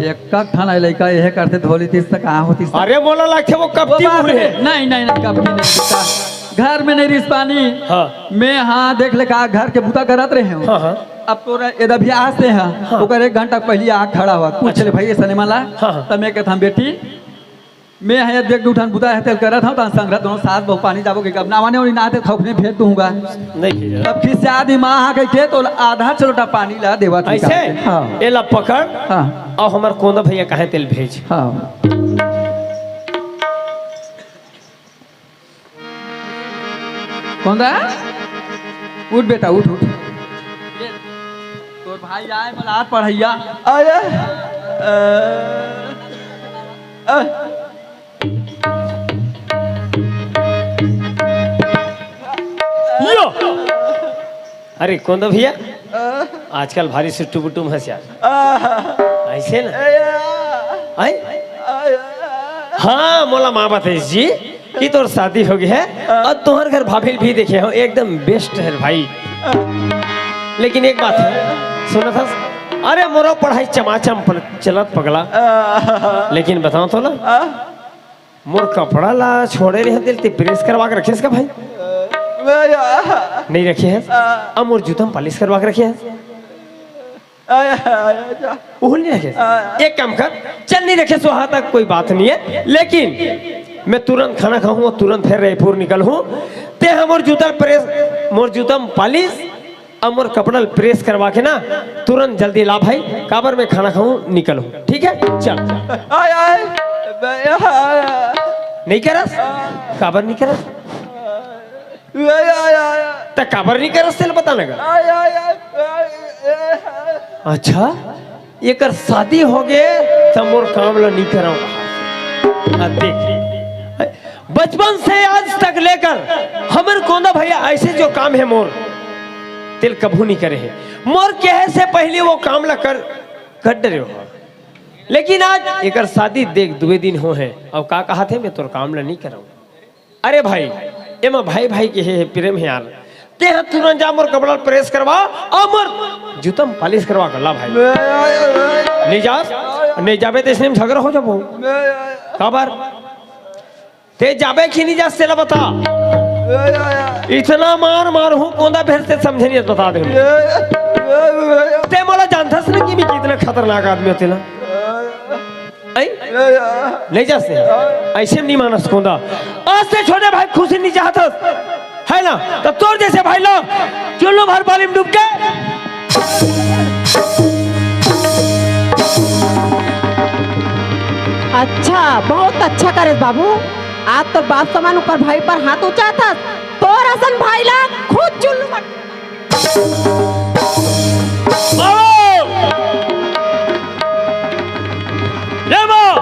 एक ठन लइका एहे करथे धोली तीस त कहाँ होतिस? अरे मोला लागथे वो कपती वो बात मुँह हे। नहीं, नहीं, नहीं, कपती नहीं बेटा। घर में नहीं रिस पानी। हाँ। मैं हाँ देख ले का घर के बुता करत रहे हंव। हाँ, हाँ। अब तोरा एदा भी आस ते हा, हाँ। ओकर एक घंटा पहली आ खड़ा हुआ। पूछ अच्छा। ले भाई, ये सिनेमा ला। हाँ, हाँ। त मैं कहत हंव बेटी, मैं ह एक दू ठन बुता हे तेल करत हंव, त संघरा दोनों सास बहू पानी जाबो के कब नावा ने ओनी ना ते खौखने फेंक दूंगा। नहीं भेजा। तब खिसिया दी माँ हा कहिके तो आधा चलोटा पानी ला देवा थी अइसे? का। हाँ। एला पकड़। हाँ। अउ हमर कोंदा भैया कहे तेल भेज। हाँ। कोंदा, उठ बेटा, उठ, उठ। तोर भाई आए, मलार पढ़ैया। आया। अ, अ। यो। अरे कोंदा भैया, अ। आजकल भारी सुट्टू बुट्टू में हंस यार। अ। अइसे ना? अ। आए? अ। हाँ, मोला माँ बताइस जी कि तोर शादी होगे हे अ। अउ तोहर घर भाभी ल भी देखे हंव, एकदम best हे रे भाई। अ। लेकिन एक बात हे, सुनत हस? अरे मोरो पढ़ाई चमाचम पल-, चलत पगला। अ। लेकिन बतावंव तोला, अ। मोर कपड़ा ला छोड़े रहे तेल ते press करवा के रखे हस का भाई? अ, नहीं रखे हस? अ। अब मोर जूता में polish करवा के रखे हस? आया, आया, जा। ओहू नहीं रखे हस? अ। एक काम कर, चल नहीं रखे हस वहाँ तक कोई बात नहीं हे, लेकिन मैं तुरंत खाना खाहूँ अउ तुरंत फिर रायपुर निकलहूँ। ते हा मोर जूता press, मोर जूता में polish अउ मोर कपड़ा ल press करवा के ना तुरंत जल्दी ला भाई, काबर मैं खाना खाहूँ निकलहूँ, ठीक हे? चल। आय, आय, बे-, आय। नहीं करस? काबर नहीं करस? आय, आय, आय। त काबर नहीं करस तेला बता ना गा। आय, आय, आय, आय, आय। अच्छा, एकर शादी होगे त मोर काम ल नहीं करव। अब देख, बचपन से आज तक लेकर हमर कोंदा भैया अइसे जो काम हे मोर, तेल कभू नहीं करे हे। मोर कहे से पहली वो काम ला कर, कर डरे हो। लेकिन आज एकर शादी देख दुए दिन हो हे, अउ का कहाथे, मैं तोर काम ल नहीं करंव। अरे भाई, एमा भाई भाई के हे, हे प्रेम हे यार। ते ह तुरंत जा मोर कपड़ा प्रेस करवा, अउ मोर जूता म पालिस करवा कर ला भाई। नहीं जा, नहीं जाबे त इसने झगड़ा हो जाबो। काबर? ते जाबे कि नहीं जा, तेला बता। इतना मार मार हूँ, कोंदा भेर से समझे नहीं, बता दे। ते मोला जानथस ना कि मैं कितना खतरनाक आदमी हों तेला। ऐ? नहीं जास ते? ऐसे में नहीं मानस कोंदा। आज से छोटे भाई खुशी नहीं चाहतस, है ना? तो तोर जैसे भाई ला चुल्लू भर पानी में डूब के। अच्छा, बहुत अच्छा करे बाबू। आज तो बाप समान ऊपर भाई पर हाथ ऊंचा था। तोर असन भाई ला खुद चुल्लू भर ये माँ!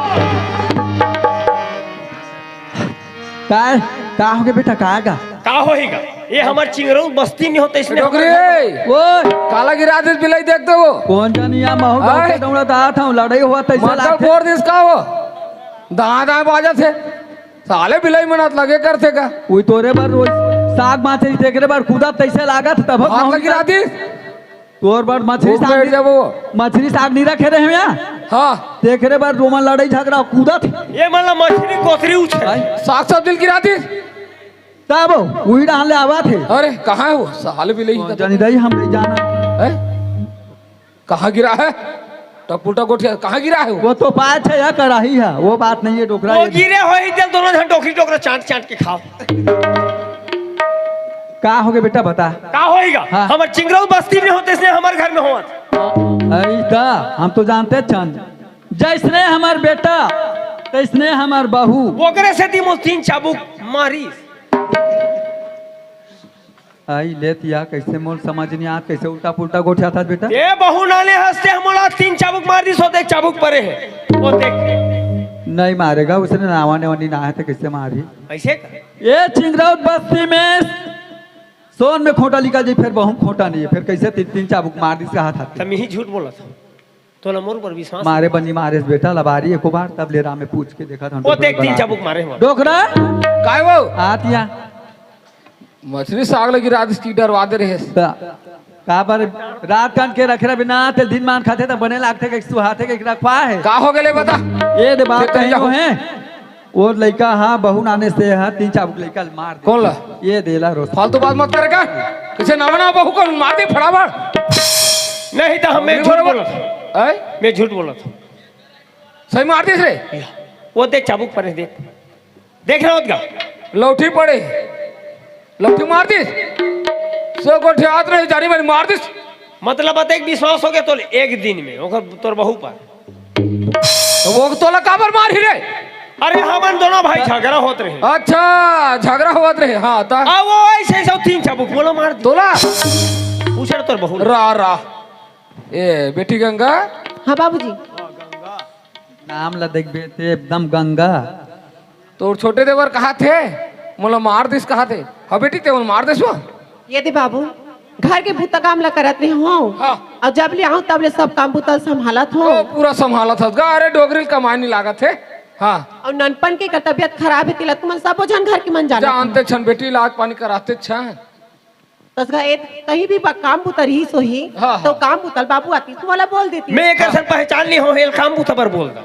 का का होगे बेटा, का गा? का होही गा? ये हमर चिंगरऊ बस्ती में होते इसने डोकरी, ओ काला गिरा दिस बिलाई, देख दे वो। कौन जानी या महू गाँव आय। के डौड़ा दात हूँ, लड़ाई हुआ तैसे मतलब लागथे। फोड़ दिस का वो? दाँ दाँ बाजा थे। साले बिलाई मनात लगे करथे का? उई तोरे बर रोज साग माछरी तेकरे बर कूदत तैसे लागत, तब हाथ महू लगी राती। तोर बर मछरी भूख साग बैठ नहीं- जाबो। मछरी साग नहीं रखे रहे हो यहाँ? हाँ। तेकरे बर रोमन लड़ाई झगड़ा कूदत। ये मन ला मछरी कोथरी उछे। आय। साग सब्जी गिरा दी। तब उही डाल ले आवा थे। अरे कहाँ है वो? साले बिलाई कौन जानी दाई, हम नहीं जाना। है? कहाँ गिरा है? टपुटा गोठिया कहाँ गिरा है वो? वो तो पाँच है या कड़ाही है, वो बात नहीं है डोकरा वो ये। गिरे हो ही जब दोनों जन डोकरी डोकरा चाट चाट के खाओ। का होगे बेटा, बता। का होएगा? हाँ। हमर चिंगरऊ बस्ती में होते, इसने हमर घर में होत। अई ता, हम तो जानते छन, जैसने हमर बेटा, तैसने हमर बहू। ओकरे सेती मोर तीन चाबुक मारिस। आई लेत या, कैसे मोर समझ नहीं आत, कैसे उल्टा पुल्टा गोठियाथस बेटा। ए बहू नाने हंसते हमला तीन चाबुक मार दिस, ओ देख चाबुक परे हे। ओ देख। नहीं मारेगा, उसने नावा ने वनी ना है तो कैसे मारी? ऐसे का? ये चिंगरौत बस्ती में सोन में खोटा लिखा जी, फिर बहू खोटा नहीं है, फिर कैसे तीन, तीन चाबुक मार दिस का हाथ हाथ। तम ही झूठ बोलत हो। तोला मोर ऊपर विश्वास मारे बनी मारेस बेटा, लबारी एको बार, तब ले राम में पूछ के देखा था। ओ देख, तीन चाबुक मारे हो। डोकरा। काय वो? आतिया। मछली साग लगी रात की डरवा दे रहे। त का बर रात कान के रखे रहे बिना, ते दिन मान खाते त बने लागते के सुहाते के रखवा है। का हो गेले बता? ये दे बात कहीं हो है। वो लइका हा बहू नाने से हा तीन चाबुक लइका ल मार दे। कौन ला? ये देला रोज। फालतू बात मत करे का। किसे नाम ना बहू को मार दे फटाफट। नहीं तो हम मैं झूठ बोलत हूँ। आय? मैं झूठ बोलत हूँ। सही मार दिस रे। वो देख चाबुक परे देख। देख रहा होत का? लौठी पड़े। लौठी मार दिस। सो गोठे हाथ नहीं जानी मैंने मार दिस। मतलब बता एक विश्वास हो गया तो एक दिन में ओकर तोर बहू पर। तो वो तोला काबर मारही रे? अरे हमन दोनों भाई झगड़ा होत रहे। अच्छा, झगड़ा होत रहे। हाँ ता। आ वो ऐसे ऐसे तीन चाबुक मोला मार दे। तोला? पूछे तोर बहू। रा रा। ए बेटी गंगा। हाँ बाबूजी। नाम ला देखबे ते एकदम गंगा। तोर छोटे देवर कहा थे, मोला मार दिस कहा थे। हाँ बेटी, ते मोला मार दिस वो। ये दे बाबू, घर के बुता काम ला करत रहे हो। हाँ। और जब ले आऊँ तब ले सब काम बुता संभालत हो। ओ, पूरा संभालत हस गा। अरे डोगरी ल कमाए नहीं लागत है। हाँ। और ननपन के का तबीयत खराब है, तिला तुमन सबो झन घर के मन जाना। जानते छन बेटी, इलाज पानी कराते छन। तसगा ए कहीं भी बा-, काम बुता रही सोही, हाँ, तो हाँ। काम बुता ल बाबू आती, तुम्हारा बोल देती। मैं एक असन पहचान नहीं हो, हेल काम बुता पर बोल दा।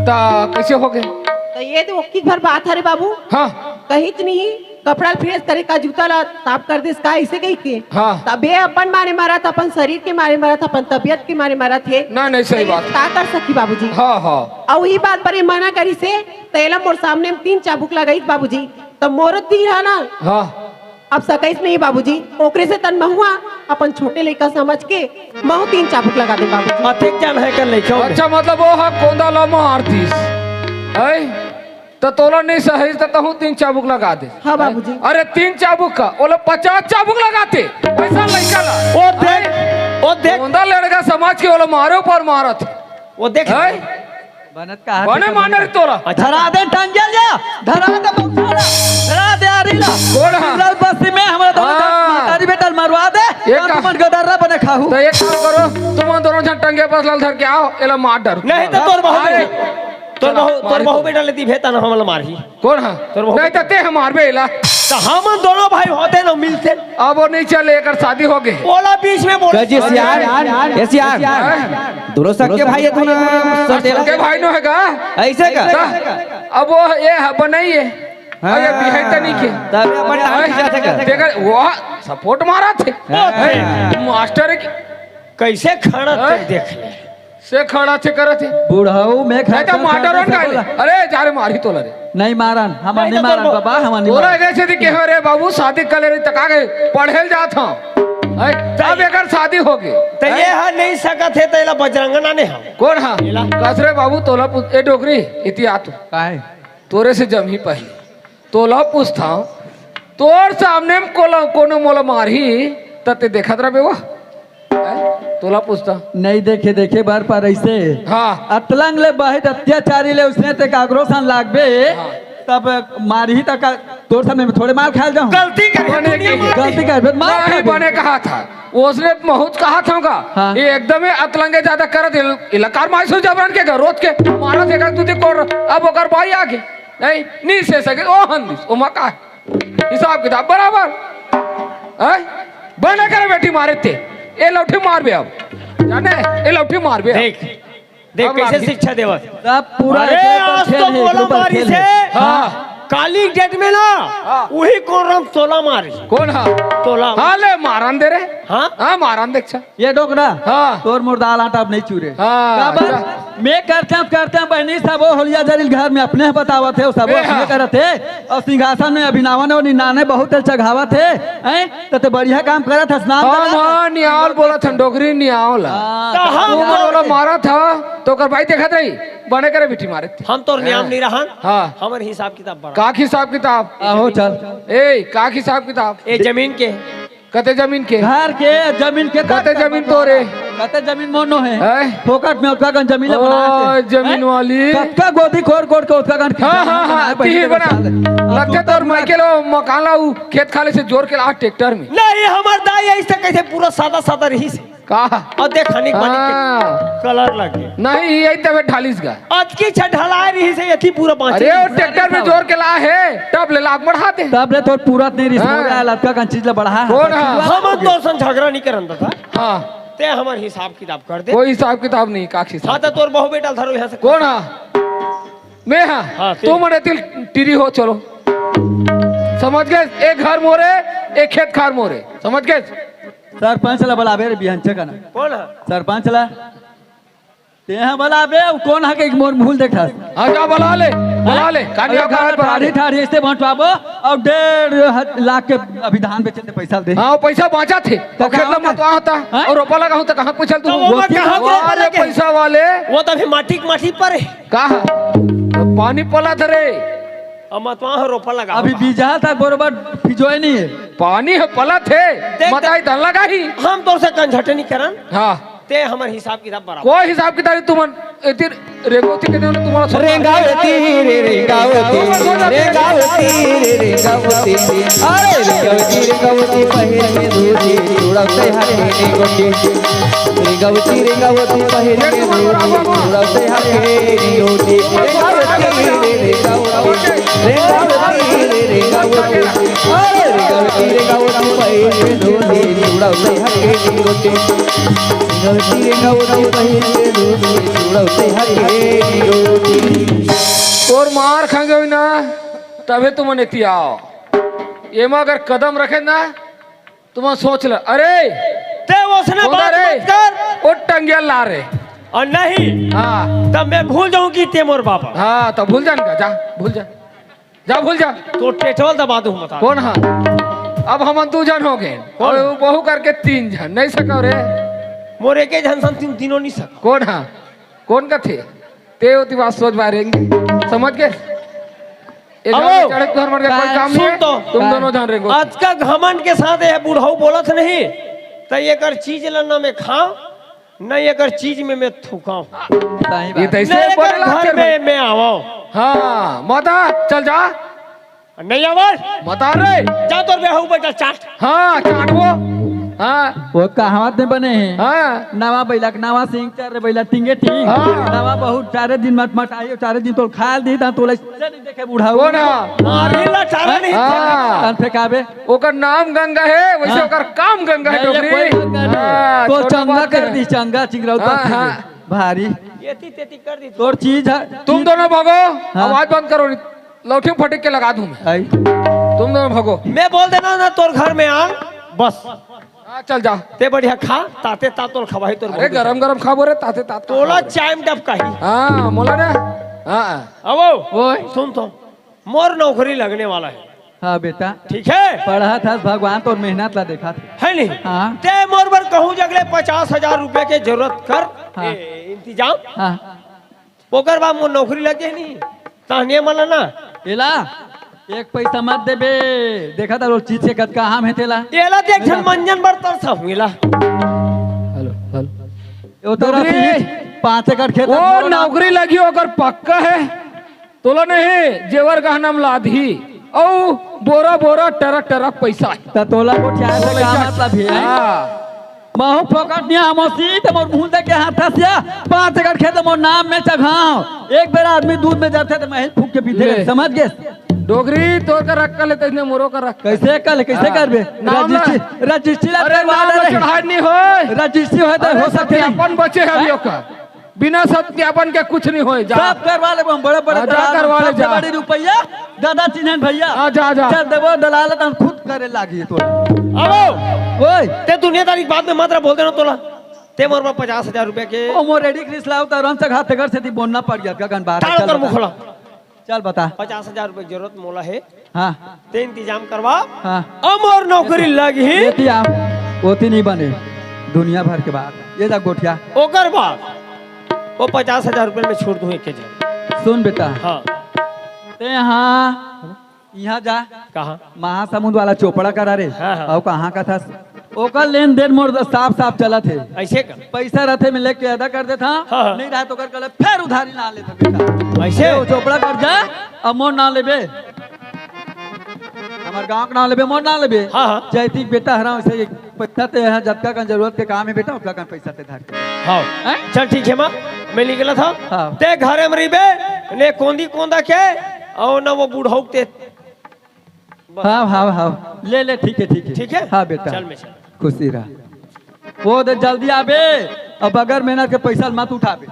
ता कैसे हो गए? तो ये तो ओक्की भर बात हरे बाबू। हाँ। कहीं च नहीं, कपड़ा ल प्रेस करे का, जूता ला साफ कर देस का, ऐसे कही के। हाँ। तबे अपन मारे मारा था, अपन शरीर के मारे मारा था, अपन तबीयत के मारे मारा थे। ना, नहीं, सही तो ये बात। का कर सकी बाबूजी? हाँ, हाँ। और वही बात पर ये मना करी से, तो एला मोर सामने में तीन चाबुक लगाई बाबूजी, तो मोर तीर है ना। हाँ। अब सकैस नहीं बाबूजी, ओकरे से तन महुआ अपन छोटे लइका समझ के महू तीन चाबुक लगा दे बाबूजी। अतेक जान है कर लइका होगे। अच्छा, मतलब वो हा कोंदा ला मार दिस। है? त तोला नहीं सही त तहूँ तीन चाबुक लगा दे। हाँ बाबूजी। अरे तीन चाबुक का, ओला पचास चाबुक लगाते। वैसा लइका ला। ओ देख, हैं? ओ देख। कोंदा लड़का समझ के ओला मारे ऊपर मारत। वो देख। हैं? बनत का हाथ बने से माने बने। रे तोला। अच्छा। धरा दे टंगल जा, धरा दे बक्सा ला, धरा दे आरी ला। कौन हा? चिल्लल बस्ती में हमरा दोनों हाँ। महतारी बेटा ल मरवा दे। एक काम, तुमन गदर्रा बने खाहू। तो एक काम करो, तुमन दोनों झन टंगिया पसला ल धर के आओ, एला मार डारो। नहीं तो तोर बहू अरे, बेटा, तोर चला, बहू, तोर मारी बहू तो। बेटा ले दिभे तना हमला मारही। कौन हा? तोर बहू नहीं तो बेटा। ते ह मारबे एला। तो हमन दोनों भाई होते न मिलते। अब वो नहीं चले, एकर शादी हो गए। ओला बीच में बोल। कह जी, सियार, ए सियार, हैं? दोनों सगे भाई है तू ना, हाँ, सटेला। सगे भाई नो है का? ऐसे का? का? अब वो ये ह-, बनाई है। हाँ। अरे, बिहाई त नहीं के। तबे अपन टांग हैं? खींचा थे का? देखा, वो सपोर्ट मारा थे। हाँ। हैं? मास्टर की कैसे खड़ा हैं? थे, देख ले। से खड़ा थे, करत थे। बुढ़ऊ में नहीं तो खड़ा मारन खड़ा का ले। बोला। अरे, जा रे, मारही तोला रे। नहीं मारन, हम नहीं नहीं तो मारन बोल। बाबा, हम नहीं तोला मारन। कैसे थी के, "अरे बाबू, शादी कर ले रही, त का गए? पढ़े ल जात हूँ।" हैं? अब एकर शादी हो गई। तो ये हैं? हा नहीं सकत है, तो एला बजरंगना ने हम। कौन हा? एला। कस रे बाबू, तोला पूछ, ए डोकरी, इति आ तू। काहे? तोरे से जमही पहले। तोला पूछथंव, तोर सामने म कोला, कोनो मोला मारही, त ते देखत रहिबे वो? हैं? तोला पूछथंव। नहीं देखे, देखे बर पर ऐसे। हाँ। अतलंग ले बहुत अत्याचारी ले उसने ते काकरो सन लागबे, हाँ। तब मारही त का, तोर सामने में थोड़े मार खाए जाऊं। गलती कर बने दुनिया की। मार गलती कर, फिर मार नहीं, खाए। बने कहा था। उसने बहुत कहा था का, हाँ। ये एकदम ही अतलंगे ज्यादा कर दिल, इलाकार माई सो जबरन के घर रोज के मारा थे कर तू ते कोर, अब ओकर भाई आगे। नहीं, नहीं से सके, ओ हंदिस, ओ मका। हिसाब किताब बराबर। हैं? बने करे बेटी मारे ते। ए लौठी मारबे अब। जाने, ए लौठी मारबे अब। देख, देख अब कैसे लाठी। शिक्षा देवत। सब पूरा अरे, एक ऊपर आज खेल तो है, एक मोला ऊपर मारी खेल से। है। हाँ। काली डेट में ना, हाँ। वही कोरम तोला मारी। कौन हा? तोला। हाँ, ले, मारन दे रे। हाँ? हाँ, मारन दे, अच्छा। ये डोकरा, हाँ। तोर मुर्दा आला आटा अब नहीं चूरे। हाँ, काबर? अच्छा। मैं करते हैं, करते हैं, बहनी सब वो होलिया जरिल घर में अपने बतावत है, सब ए, हाँ। अपने करत है, और सिंहासन में अभिनावन और निन्नाने बहुत तेल चघावत है, हैं? तो ते बढ़िया काम करत हस, नाम हाँ, करत हाँ, हस। नियाल बोलत हन, डोकरी नियाल। हाँ, तो हम तू मन बोल ओला के मारत हा, तो ओकर भाई देखत रही, बने करे बिठी मारे। हम तोर नियम हाँ। नहीं रहन, हाँ। हमर हिसाब किताब बड़ा। का हिसाब किताब? आहो, चल। ए, का हिसाब किताब? ए, जमीन के। कते जमीन के? घर के, जमीन के, कते जमीन तोरे? कते जमीन मोनो है? हैं? फोकट में ओतका कन जमीन ला ओ, बना के। जमीन हैं? वाली। कतका गोदी कोर कोर के ओतका कन हाँ, हाँ, हाँ, बनाए, पहले तीही तो बना। बता दे। अब लगते तू तोर तक माइके लो, मकान ला, उ खेत खाले से जोर के ला ट्रैक्टर में। नहीं, हमर दाई ऐसे कैसे पूरा सादा सादा रही से। का? और देख, हनी पानी के हाँ। कलर लग गया। नहीं, यही तबे ढालिस गा। अतकी छ ढलाए रही से, यथी पूरा बाँची अरे, वो रही। ट्रैक्टर में जोर के ला है, तब ले लाग बढ़ा दे। तब ले तोर पूरा नहीं रिस हाँ। हो रहा है, लतका कन चीज ला बढ़ा है। कौन है? हम तो सन झगड़ा नहीं करन था। हाँ। ते हमर हिसाब किताब कर दे। कोई हिसाब किताब नहीं, का हिसाब? हाँ, तो तोर बहू बेटा धरो यहाँ से। कौन है? मैं हाँ। हाँ, तू ते। मने तिल टीरी हो, चलो। समझ गए? एक घर मोरे, एक खेत खार मोरे। समझ गए? सरपंच ला बलाबे रे बिहंचे कना। कौन है? सरपंच ला। तेहा बलाबे, उ कौन है के मोर भूल देखा? हाँ, जा बला ले, बला ले। कानी अरे औकात बला ले। ठाढ़ी, ठाढ़ी, ऐसे बंटवाबो और डेढ़ ह-, लाख के अभी धान बेचे थे, पैसा दे। हाँ, वो पैसा बाँचा थे। तो और खेत कहाँ ला होता? मतवा होता। हाँ? और रोपा लगा होता, कहाँ पूछल तू? तो वो वो मत की कहाँ वो रोपा अरे लगे? पैसा वाले। वो तो अभी माटी के माटी पर है। का? तो पानी पला धरे। अब मतवा हो रोपा लगा अभी होता। बीजा था, बरोबर फिजोए नहीं है। पानी है, पलत है, देख, मताई धन लगा ही। हम तोर से कंझट नहीं करन। हाँ। ते हमर हिसाब किताब बराबर। कोई हिसाब किताब नहीं, तुमन एतिर रेंगावती के देवना तुम्हारा सब रेंगावती रे रेंगावती, रेंगावती रे रेंगावती। अरे रेंगावती, रेंगावती पहिर में धोती, उड़ाते हाथे में गोटी। रेंगावती, रेंगावती पहिर में धोती, उड़ाते हाथे में गोटी। रेंगावती रे रेंगावती, रेंगावती रे रेंगावती। अरे रेंगावती, रेंगावती पहिर में धोती, उड़ाते हाथे में गोटी। रेंगावती, रेंगावती पहिर में धोती, उड़ाते हाथे में गोटी। तोर मार खा गई ना, तबे तुमन एती आओ। एमा अगर कदम रखे ना, तुमन सोच ल। अरे, ते ओसने कौन बात रे? मत कर। ओ टंगिया ला रे। और नहीं, हाँ। तब मैं भूल जाऊं कि ते मोर बाप। हाँ, तो भूल जान का, जा, भूल जा। जा, भूल जा। तो टेटवल दबा दूं, बता। कौन हा? अब हमन दू झन हो गए। कौन? और वो बहू करके तीन झन, नहीं सको रे। मोर एके झन सन तीन, तीनों नहीं सको। कौन हा? कौन का थे? ते होती बात सोच बाहर रहेंगे। समझ गए? ये अब जाओ, चढ़े तुहर मन के कोई काम नहीं सुन है। तो। तुम दोनों जान रहे हो। आज का घमंड के साथ ये बुढ़ऊ बोलत नहीं, तो एकर चीज ला ना मैं खाऊं, ना एकर चीज में मैं थूकाऊं। सही ये बात। तो ऐसे ना एकर बोलेला घर तेरे में भाई। मैं आवाऊं। हाँ, माता, चल जा। नहीं आवाज। माता रे। जा तोर बेहू बेटा चाट। हाँ, चाट वो। हाँ। वो कहावत में बने हे। हाँ। नवा बइला के नवा सिंग, चार बइला टिंगे टिंग। हाँ। नवा बहू चारे दिन मटमटाही, चारे दिन तोला खाय ल दिही, त तोला चल देखे बुढ़ऊ। कोन हा? मारी ला चारा नहीं हाँ। चला। तन फेंकाबे। ओकर नाम गंगा हे, वइसे हाँ। ओकर काम गंगा हे, नहीं, ये डोकरी। कोई गंगा नहीं। हाँ, तोर छोटा चंगा बात कर हे। दिही, चंगा चिंगरौता हाँ, हाँ। भारी। एती तेती कर दिही। तोर चीज हे। तुम दोनों भागो, हाँ। आवाज बंद करो, लौठी फटिक के लगा दूं मैं। आई। तुम दोनों भागो। मैं बोल देना ना तोर घर में आ, बस। हाँ, चल जा। ते बढ़िया खा, ताते तात तोला खवाही तोर अरे, मौगी। गरम गरम खाबो रे, ताते तात तोला खवाही। चाय में डबकाही। हाँ, मोला ना। हाँ। अबो, ओए। सुन तो, मोर नौकरी लगने वाला हे। हाँ बेटा। ठीक हे? पढ़त हस, भगवान तोर मेहनत ला देखत हे। हे नहीं? हाँ। ते मोर बर कहूँ जगले पचास हजार रुपया के जरूरत कर, हाँ। ए, इंतजाम। हाँ। ओकर बाद मोर नौकरी लग जाही नहीं, तहने मन ला ना। एला एक पैसा मत देबे, देखत हस चीज के कतका हाम हे तेला। एला देख झन बेटा। मंजन बर तरसा हूँ एला। Hello, hello. ओ तरह डोकरी। से पाँच एकड़ खेत वो मोर नाम। नौकरी लगी ओकर पक्का हे, तोला नहीं जेवर गहना म लादही, अउ बोरा बोरा टरक टरक पैसा हे। त तोला गोठियाए से का मतलब हे? हाँ। महू फोकट नहीं हमोसी, त मोर मुंह देख के हाथ हसिया, पाँच एकड़ खेत मोर नाम में चघाव। एक बेर आदमी दूध में जाथे त महू फूंक के पीथे, ले। समझ गे? डोकरी, तोर कर अक्कल हे, तइसने मोरो कर अक्कल। कइसे अक्कल हे, कइसे हाँ। करबे? नाम रजिस्ट्री, ना। रजिस्ट्री ला अरे, करवा नाम ले ला रे। चढ़ाए नहीं होय। रजिस्ट्री होय त अरे, हो सकथे नहीं। सत्यापन बचे हे अभी हाँ। ओकर। बिना सत्यापन के कुछ नहीं होय, जा। सब करवा लेबो हम, बड़े-बड़े हाँ, जा दलाल, करवा ले, सबसे जा। बड़ी रुपया, दादा चिन्हन भइया। हाँ, जा, जा। चल देबो दलाल, त हम खुद करे लागी तोला। अबो! ओए! ते दुनियादारी के बात में मत रह, बोल देना तोला। ते मोर बर पचास हजार रुपया के ओ मोर रेडी क्रिस लाओ, त आराम से घात घर से ती बोलना पड़ गया, गगन बात है, टाल चल कर बता। मुखला। चल बता। पचास हजार रुपया के जरूरत मोला हे। हाँ। ते इंतजाम करवा। हाँ। अब मोर नौकरी लग ही। एती आ, ओती नहीं बने। दुनिया भर के बात। ये जा गोठिया। ओकर बाद वो पचास हजार रुपया में छोड़ दूं एक के जगह। सुन बेटा। हाँ। ते यहाँ, यहाँ जा। कहाँ? महासमुंद वाला चोपड़ा करा रे। हाँ, हाँ। अउ कहाँ का था? ओकर लेन देन मोर साफ साफ चलत हे। अइसे का? पैसा रथे, मैं लेके अदा कर देथा। हाँ, हाँ। नहीं रहा तो कर, कर ले, फेर उधारी ना लेता बेटा। अइसे? वो चोपड़ा कर जा, अब मोर नाम लेबे। हमर गांव के नाम लेबे, मोर नाम लेबे। हाँ, हाँ। जैतिक बेटा हरा, वैसे एक पैसा ते यहाँ जतका कन जरूरत के काम हे बेटा, उतका कन पैसा ते धर के। हाँ। हैं? चल ठीक हे माँ, मैं निकला था। हाँ। ते घरे में रहिबे, ने कोंदी कोंदा के, अउ ना वो बुढ़ऊ ते हाँ, हाँ, हाँ। ले, ले, ठीक हे, ठीक हे। ठीक हे? हाँ, बेटा। चल, मैं चल। खुशी रह। वो दे जल्दी आबे, अब बगैर मेहनत के पैसा मत उठाबे।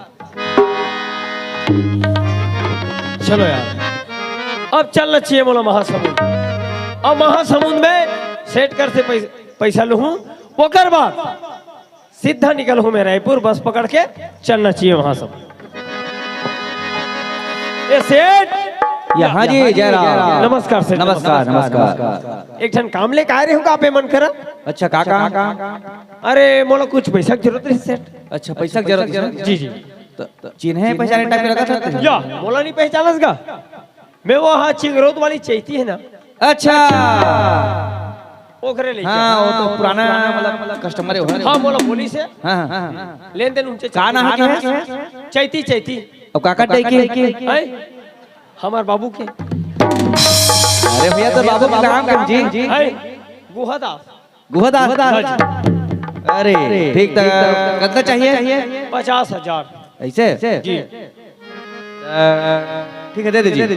चलो यार, अब चलना चाहिए मोला महासमुंद। अब महासमुंद में सेठ कर से पैस-, पैसा लूहूं, ओकर बाद सीधा निकल हूँ मैं रायपुर, बस पकड़ के चलना चाहिए वहां सब। ए सेठ। यहाँ जी, जय राम। नमस्कार सेठ। नमस्कार, नमस्कार। एक ठन काम लेके आए रहे हूँ, का पे मन करा? अच्छा, का काम? अरे, मोला कुछ पैसा के जरूरत रही सेठ। अच्छा, पैसा के जरूरत रही? जी, जी। तो, तो चिन्हे पहचाने टाइप के लगत हे। या, मोला नहीं पहचानस का? मैं वो, हाँ, चिंगरौत वाली चैती है ना। अच्छा। ओकरे लेके। हाँ, वो तो पुराना, मतलब, कस्टमर हे, हो ना? हाँ, मोला बोलिस हे। हाँ, हाँ। लेन देन उनसे का नाम हे? चैती, चैती। अब काका दे के? हैं? हमार बाबू के। अरे भैया, तो बाबू का नाम कौन जी? हैं? गुहा दास। गुहा दास। हाँ जी। अरे, ठीक था। कितना चाहिए? पचास हजार। ऐसे? जी। अ, ठीक है, दे दीजिए।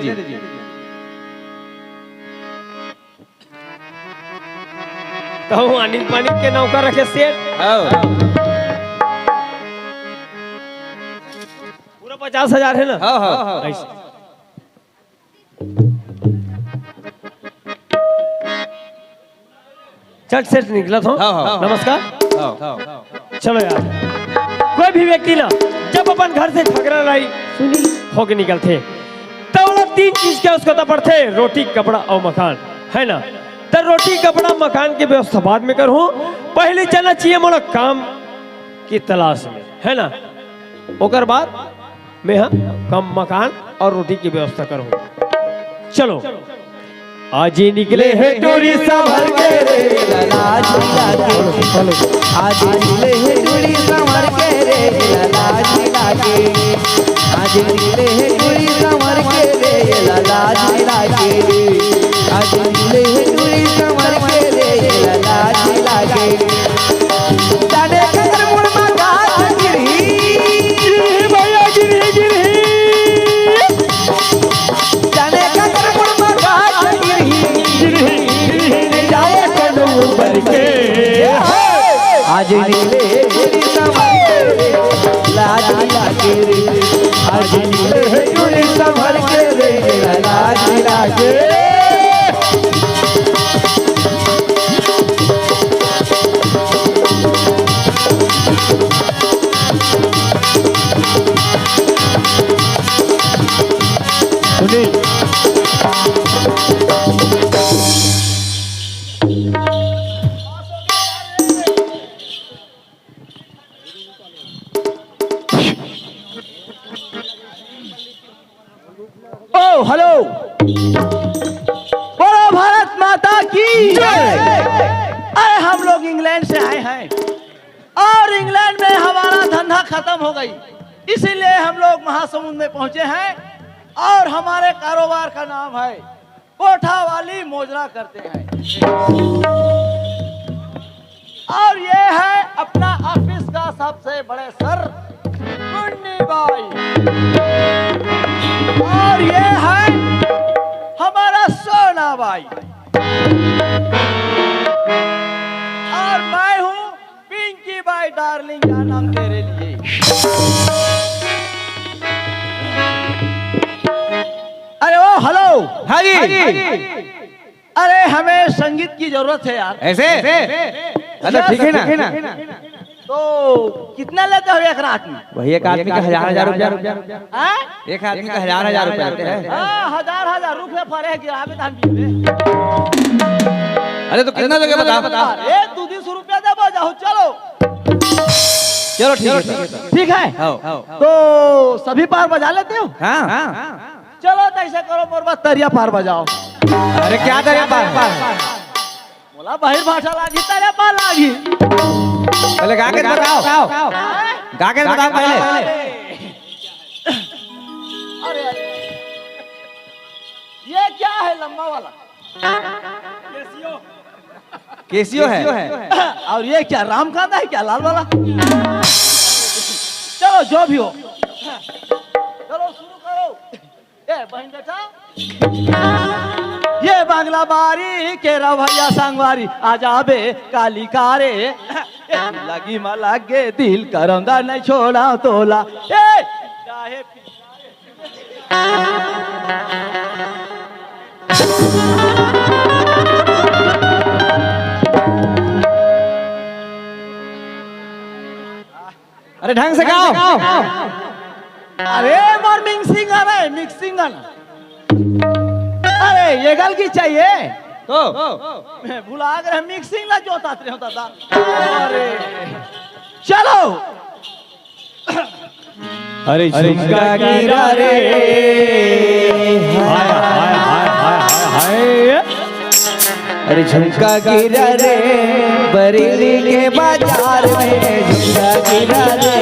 तो वो अनिल पानी के नौकर रखे सेठ। हाँ। पूरा पचास हजार है ना? हाँ, हाँ। ऐसे। चट सेठ निकलत हो। हाँ, हाँ। नमस्कार। हाँ। चलो यार, कोई भी व्यक्ति ना जब अपन घर से झगड़ा लड़ाई सुनी होके निकलथे, त ओला तीन चीज के आवश्यकता पड़थे, रोटी, कपड़ा और मकान, है ना? त रोटी, कपड़ा, मकान के व्यवस्था बाद में करहूँ, पहले चलना चाहिए मोला काम की तलाश में, है ना? ओकर बाद मैं ह कम मकान और रोटी की व्यवस्था करूँ। चलो। आज निकले हे टूरी संभर के रे, लाज लागे। आज निकले हे टूरी संभर के रे, लाज लागे। आज निकले हे टूरी संभर के रे, लाज लागे। आज निकले हे टूरी संभर के रे, लाज लागे। आज नीले चुरी संभर के रे, लाज लागे रे। आज नीले चुरी संभर के रे, लाज लागे। सुनील। ओ, हेलो। बोलो भारत माता की जय। अरे, हम लोग इंग्लैंड से आए हैं और इंग्लैंड में हमारा धंधा खत्म हो गई, इसीलिए हम लोग महासमुंद में पहुंचे हैं और हमारे कारोबार का नाम है कोठा वाली मोजरा करते हैं। और ये है अपना ऑफिस का सबसे बड़े सर मुन्नी भाई, और ये है हमारा सोना भाई, और मैं हूँ पिंकी भाई डार्लिंग, क्या नाम तेरे लिए। अरे ओ हेलो। हाँ जी। अरे, हमें संगीत की जरूरत है यार। ऐसे? अच्छा, ठीक है ना? तो कितना लेते हो एक रात में? वही एक आदमी का हजार हजार रुपया। हाँ? एक आदमी का हजार हजार रुपया लेते हैं। हाँ, हजार हजार रुपया फरे गिरावे धान बीच में। अरे, तो कितना दोगे, बताओ। अरे, दो तीन सौ रुपया दे, बजाओ, चलो। चलो, ठीक है। ठीक है? हाँ। तो सभी पार बजा लेते हो? हाँ। चलो, तो ऐसे करो, मोर बर तरिया पार बजाओ। अरे, क्या तरिया पार? मोला बहिर भाषा लागी, तरिया पार लागी। पहले गा के बताओ। गा के बताओ पहले। अरे, अरे, ये क्या है लंबा वाला? केसियो है। और ये क्या राम कांदा है क्या, लाल वाला? चलो, जो भी हो, चलो शुरू करो। ए बहन बेटा, ये बांग्ला बारी के रवैया संगवारी, आ जाबे काली कारे। ए लगी मा लागे दिल करंदा नहीं छोड़ा तोला। ए चाहे अरे ढंग से गाओ। अरे मोर मिक्सिंग आ रहा है, मिक्सिंग आ रहा। अरे ये गल की चाहिए तो मैं भुला गए मिक्सिंग ला जोतात रहे हो दादा। अरे चलो। अरे झुमका गिरा रे। हाय, हाय, हाय, हाय, हाय, हाय। अरे झुमका गिरा रे, बरेली के बाजार में झुमका गिरा रे,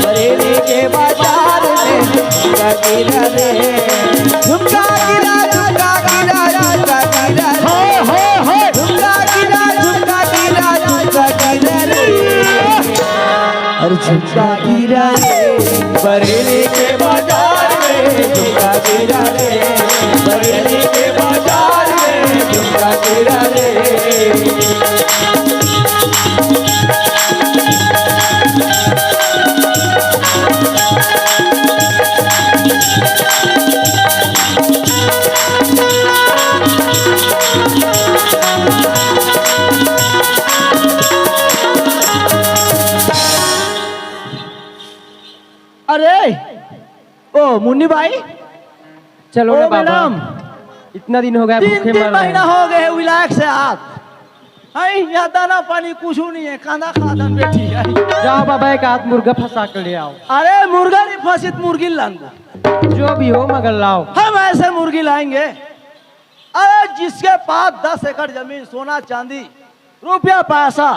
बरेली के बाजार में झुमका गिरा रे। झुमका गिरा, झुमका गिरा, झुमका गिरा रे। हो, हो, हो। झुमका गिरा, झुमका गिरा, झुमका गिरा रे। अरे झुमका गिरा रे, बरेली के बाजार में झुमका गिरा रे, बरेली के बाजार में झुमका गिरा रे। अरे, ओ मुन्नी भाई, चलो ओ ना बाबा, मैडम। इतना दिन हो गया, तीन भूखे तीन मर रहे महीना हैं। हो गए हैं विलायक से हाथ। हैं, यहाँ दाना पानी कुछ नहीं है, कांदा खादन बैठी है। जाओ बाबा, एक आध मुर्गा फंसा के ले आओ। अरे मुर्गा नहीं फंसित, मुर्गी लान दो। जो भी हो मगर लाओ। हम ऐसे मुर्गी लाएंगे। अरे जिसके पास दस एकड़ जमीन, सोना चांदी, रुपया पैसा,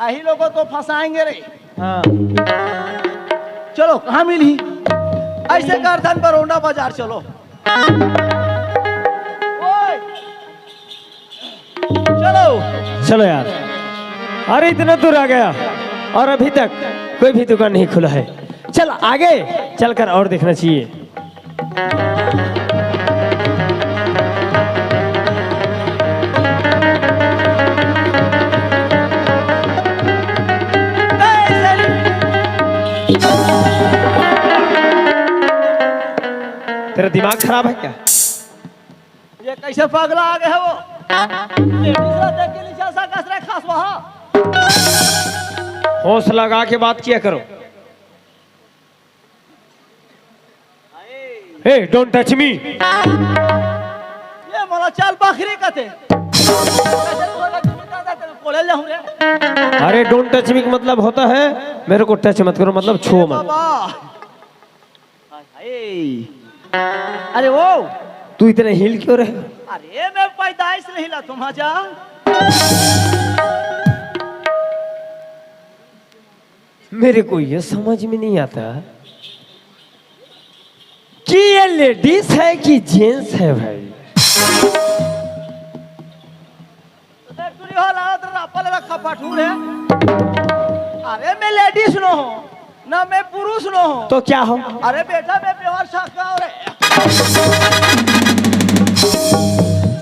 यही लोगों को फंसाएंगे रे। हाँ। चलो कहाँ मिली? ऐसे करथन बरौंडा बाजार चलो। ओए, चलो। चलो यार, अरे इतना दूर आ गया और अभी तक कोई भी दुकान नहीं खुला है। चल आगे चलकर और देखना चाहिए। तेरा दिमाग खराब है क्या? ये कैसे पगला आ गया वो? लेडीज ला देख के नीचे ऐसा कस रहे खास वहाँ। होश लगा के बात किया करो। ए, don't touch me। ये मोला चल बखरी कथे। कोले ले हूँ रे। अरे, don't touch me का मतलब होता है मेरे को टच मत करो, मतलब छुओ मत। बाबा। हाय, हाय। अरे वो। तू इतने हिल क्यों रहे? अरे मैं पैदाइश नहीं ला तुम आजा। मेरे को ये समझ में नहीं आता कि ये लेडीज है कि जेंट्स है भाई। तो देख, तू नहीं हो, लाओ, तेरा रापा लगा खपा ठूर है। अरे, मैं लेडीज नो हूँ, ना मैं पुरुष नो हूँ। तो क्या हो? अरे बेटा, मैं प्योर शाकाहार है।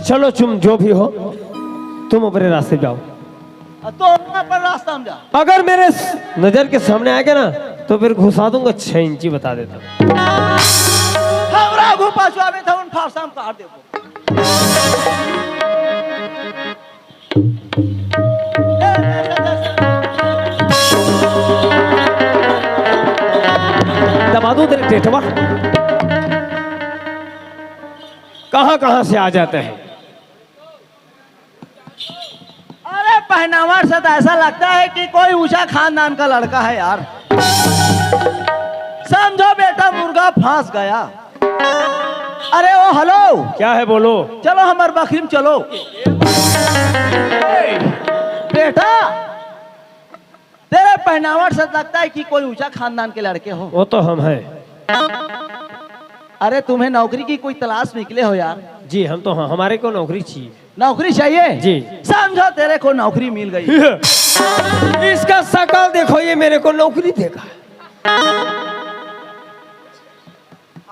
चलो, तुम जो भी हो, तुम अपने रास्ते जाओ। तो अपन रास्ता में जा। अगर मेरे स-, नजर के सामने आएगा ना, तो फिर घुसा दूंगा, छह इंची बता देता हूँ। हमरा घुपा चुआवे था, उन फारसा में काट देबो। दबा दूं तेरे टेटवा। कहाँ कहाँ से आ जाते हैं। अरे, पहनावा से तो ऐसा लगता है कि कोई ऊंचा खानदान का लड़का है यार। समझो बेटा, मुर्गा फंस गया। अरे ओ, हेलो। क्या है, बोलो। चलो, हमारे बखरी में चलो। बेटा, तेरे पहनावा से लगता है कि कोई ऊंचा खानदान के लड़के हो। वो तो हम हैं। अरे, तुम्हें नौकरी की कोई तलाश निकले हो यार? जी, हम तो, हाँ, हमारे को नौकरी चाहिए। नौकरी चाहिए? जी। समझो, तेरे को नौकरी मिल गई। इसका शकल देखो, ये मेरे को नौकरी देगा।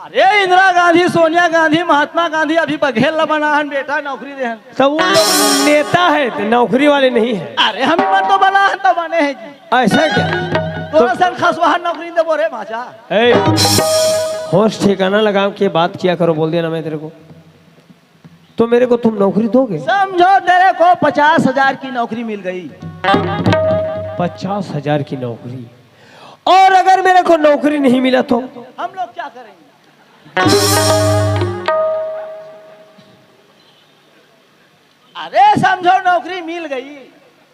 अरे, इंदिरा गांधी, सोनिया गांधी, महात्मा गांधी अभी बघेल ला बना हन बेटा, नौकरी दे हन। तो वो लोग नेता है, तो नौकरी वाले नहीं है। अरे, हम मन तो बना हन तो बने हैं जी। ऐसा क्या? तोरा तो सन खसवाहन नौकरी देबो रे भाचा। ए, होश ठिकाना लगा के बात किया करो, बोल दिया ना मैं तेरे को। तो मेरे को तुम नौकरी दोगे? समझो, तेरे को पचास हजार की नौकरी मिल गई। पचास हजार की नौकरी। और अगर मेरे को नौकरी नहीं मिला तो? हम लोग क्या करेंगे? अरे समझो, नौकरी मिल गई।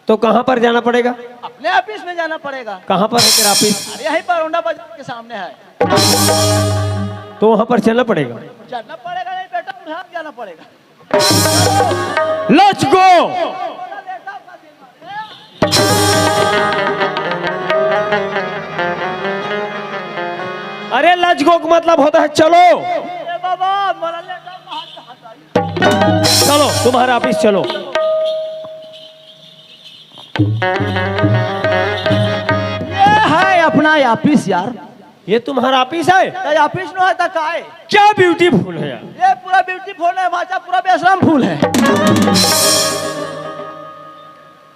तो कहाँ पर जाना पड़ेगा? अपने ऑफिस में जाना पड़ेगा। कहाँ पर है तेरा ऑफिस? अरे यहीं पर होंडा बाजार के सामने है। तो वहाँ पर चलना पड़ेगा। चलना पड़ेगा नहीं बेटा, उधार जाना पड़ेगा। Let's go। अरे, let's go का मतलब होता है चलो। ए बाबा, मोला ले जाओ, कहाँ से हटाई? चलो, तुम्हारा ऑफिस चलो। ये है अपना ऑफिस यार। ये तुम्हारा ऑफिस है? तो ऑफिस नो है तो का है? क्या ब्यूटीफुल है यार। ये पूरा ब्यूटीफुल है, भाचा, पूरा बेशरम फूल है।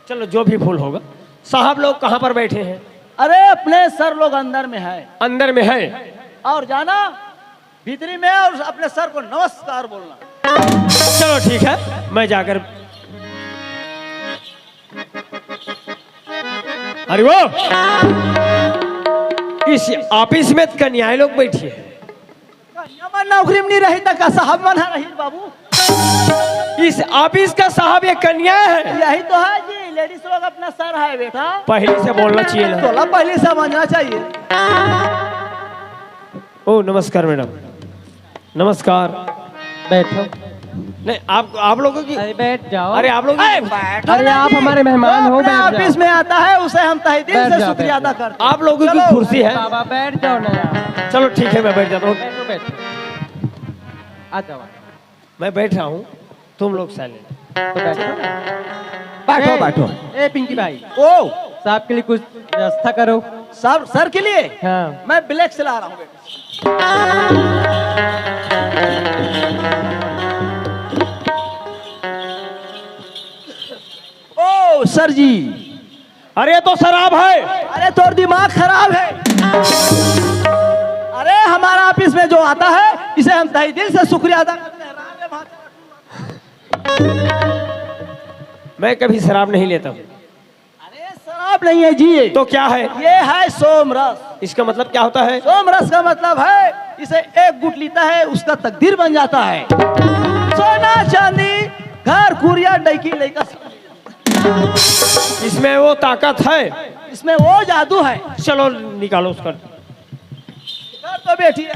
चलो, जो भी फूल होगा। साहब लोग कहाँ पर बैठे हैं? अरे, अपने सर लोग अंदर में है। अंदर में है? और जाना भीतरी में और अपने सर को नमस्कार बोलना। चलो, ठीक है, मैं जाकर, अरे वो, इस ऑफिस में कन्याएं लोग बैठी है। कन्या मन नौकरी में नहीं रही तो का साहब मन है रही बाबू? इस ऑफिस का साहब ये कन्या है। यही तो है जी, लेडीज लोग अपना सर है बेटा। पहले से बोलना चाहिए ना। तोला पहले समझना चाहिए। ओ, नमस्कार मैडम। नमस्कार। बैठो। नहीं, आप, आप लोगों की, अरे, बैठ जाओ। अरे, आप लोगों की, अरे, बैठो अरे, ना आप जी। हमारे मेहमान जो हो, अपने बैठ जाओ। ऑफिस में आता है, उसे हम तहे दिल बैठ से जाओ, शुक्रिया बैठ अदा जाओ। करते हैं। आप लोगों की चलो। कुर्सी है। बाबा, बैठ जाओ ना यार। चलो, ठीक है, मैं बैठ जाता हूँ। बैठो, बैठो। आ जाओ, आ जाओ। मैं बैठ रहा हूँ, तुम लोग साइलेंट। तो बैठो ना। बैठो, ए, बैठो। ए, पिंकी भाई। ओ। साहब के लिए कुछ व्यवस्था करो। सर, सर के लिए? हाँ। मैं ब्लैक से ला रहा हूँ बेटा। ओ सर जी। अरे, ये तो शराब है। अरे, तोर दिमाग खराब है। अरे, हमारा ऑफिस में जो आता है, इसे हम तहे दिल से शुक्रिया अदा करते हैं। राम रे भात। मैं कभी शराब नहीं लेता हूँ। अरे, शराब नहीं है जी ये। तो क्या है? ये है सोमरस। इसका मतलब क्या होता है? सोमरस का मतलब है, इसे एक गुट लेता है, उसका तकदीर बन जाता है। सोना चांदी, घर कुरिया, डैकी लैका। इसमें वो ताकत है। इसमें वो जादू है। चलो, निकालो उसका। इधर तो बैठी है।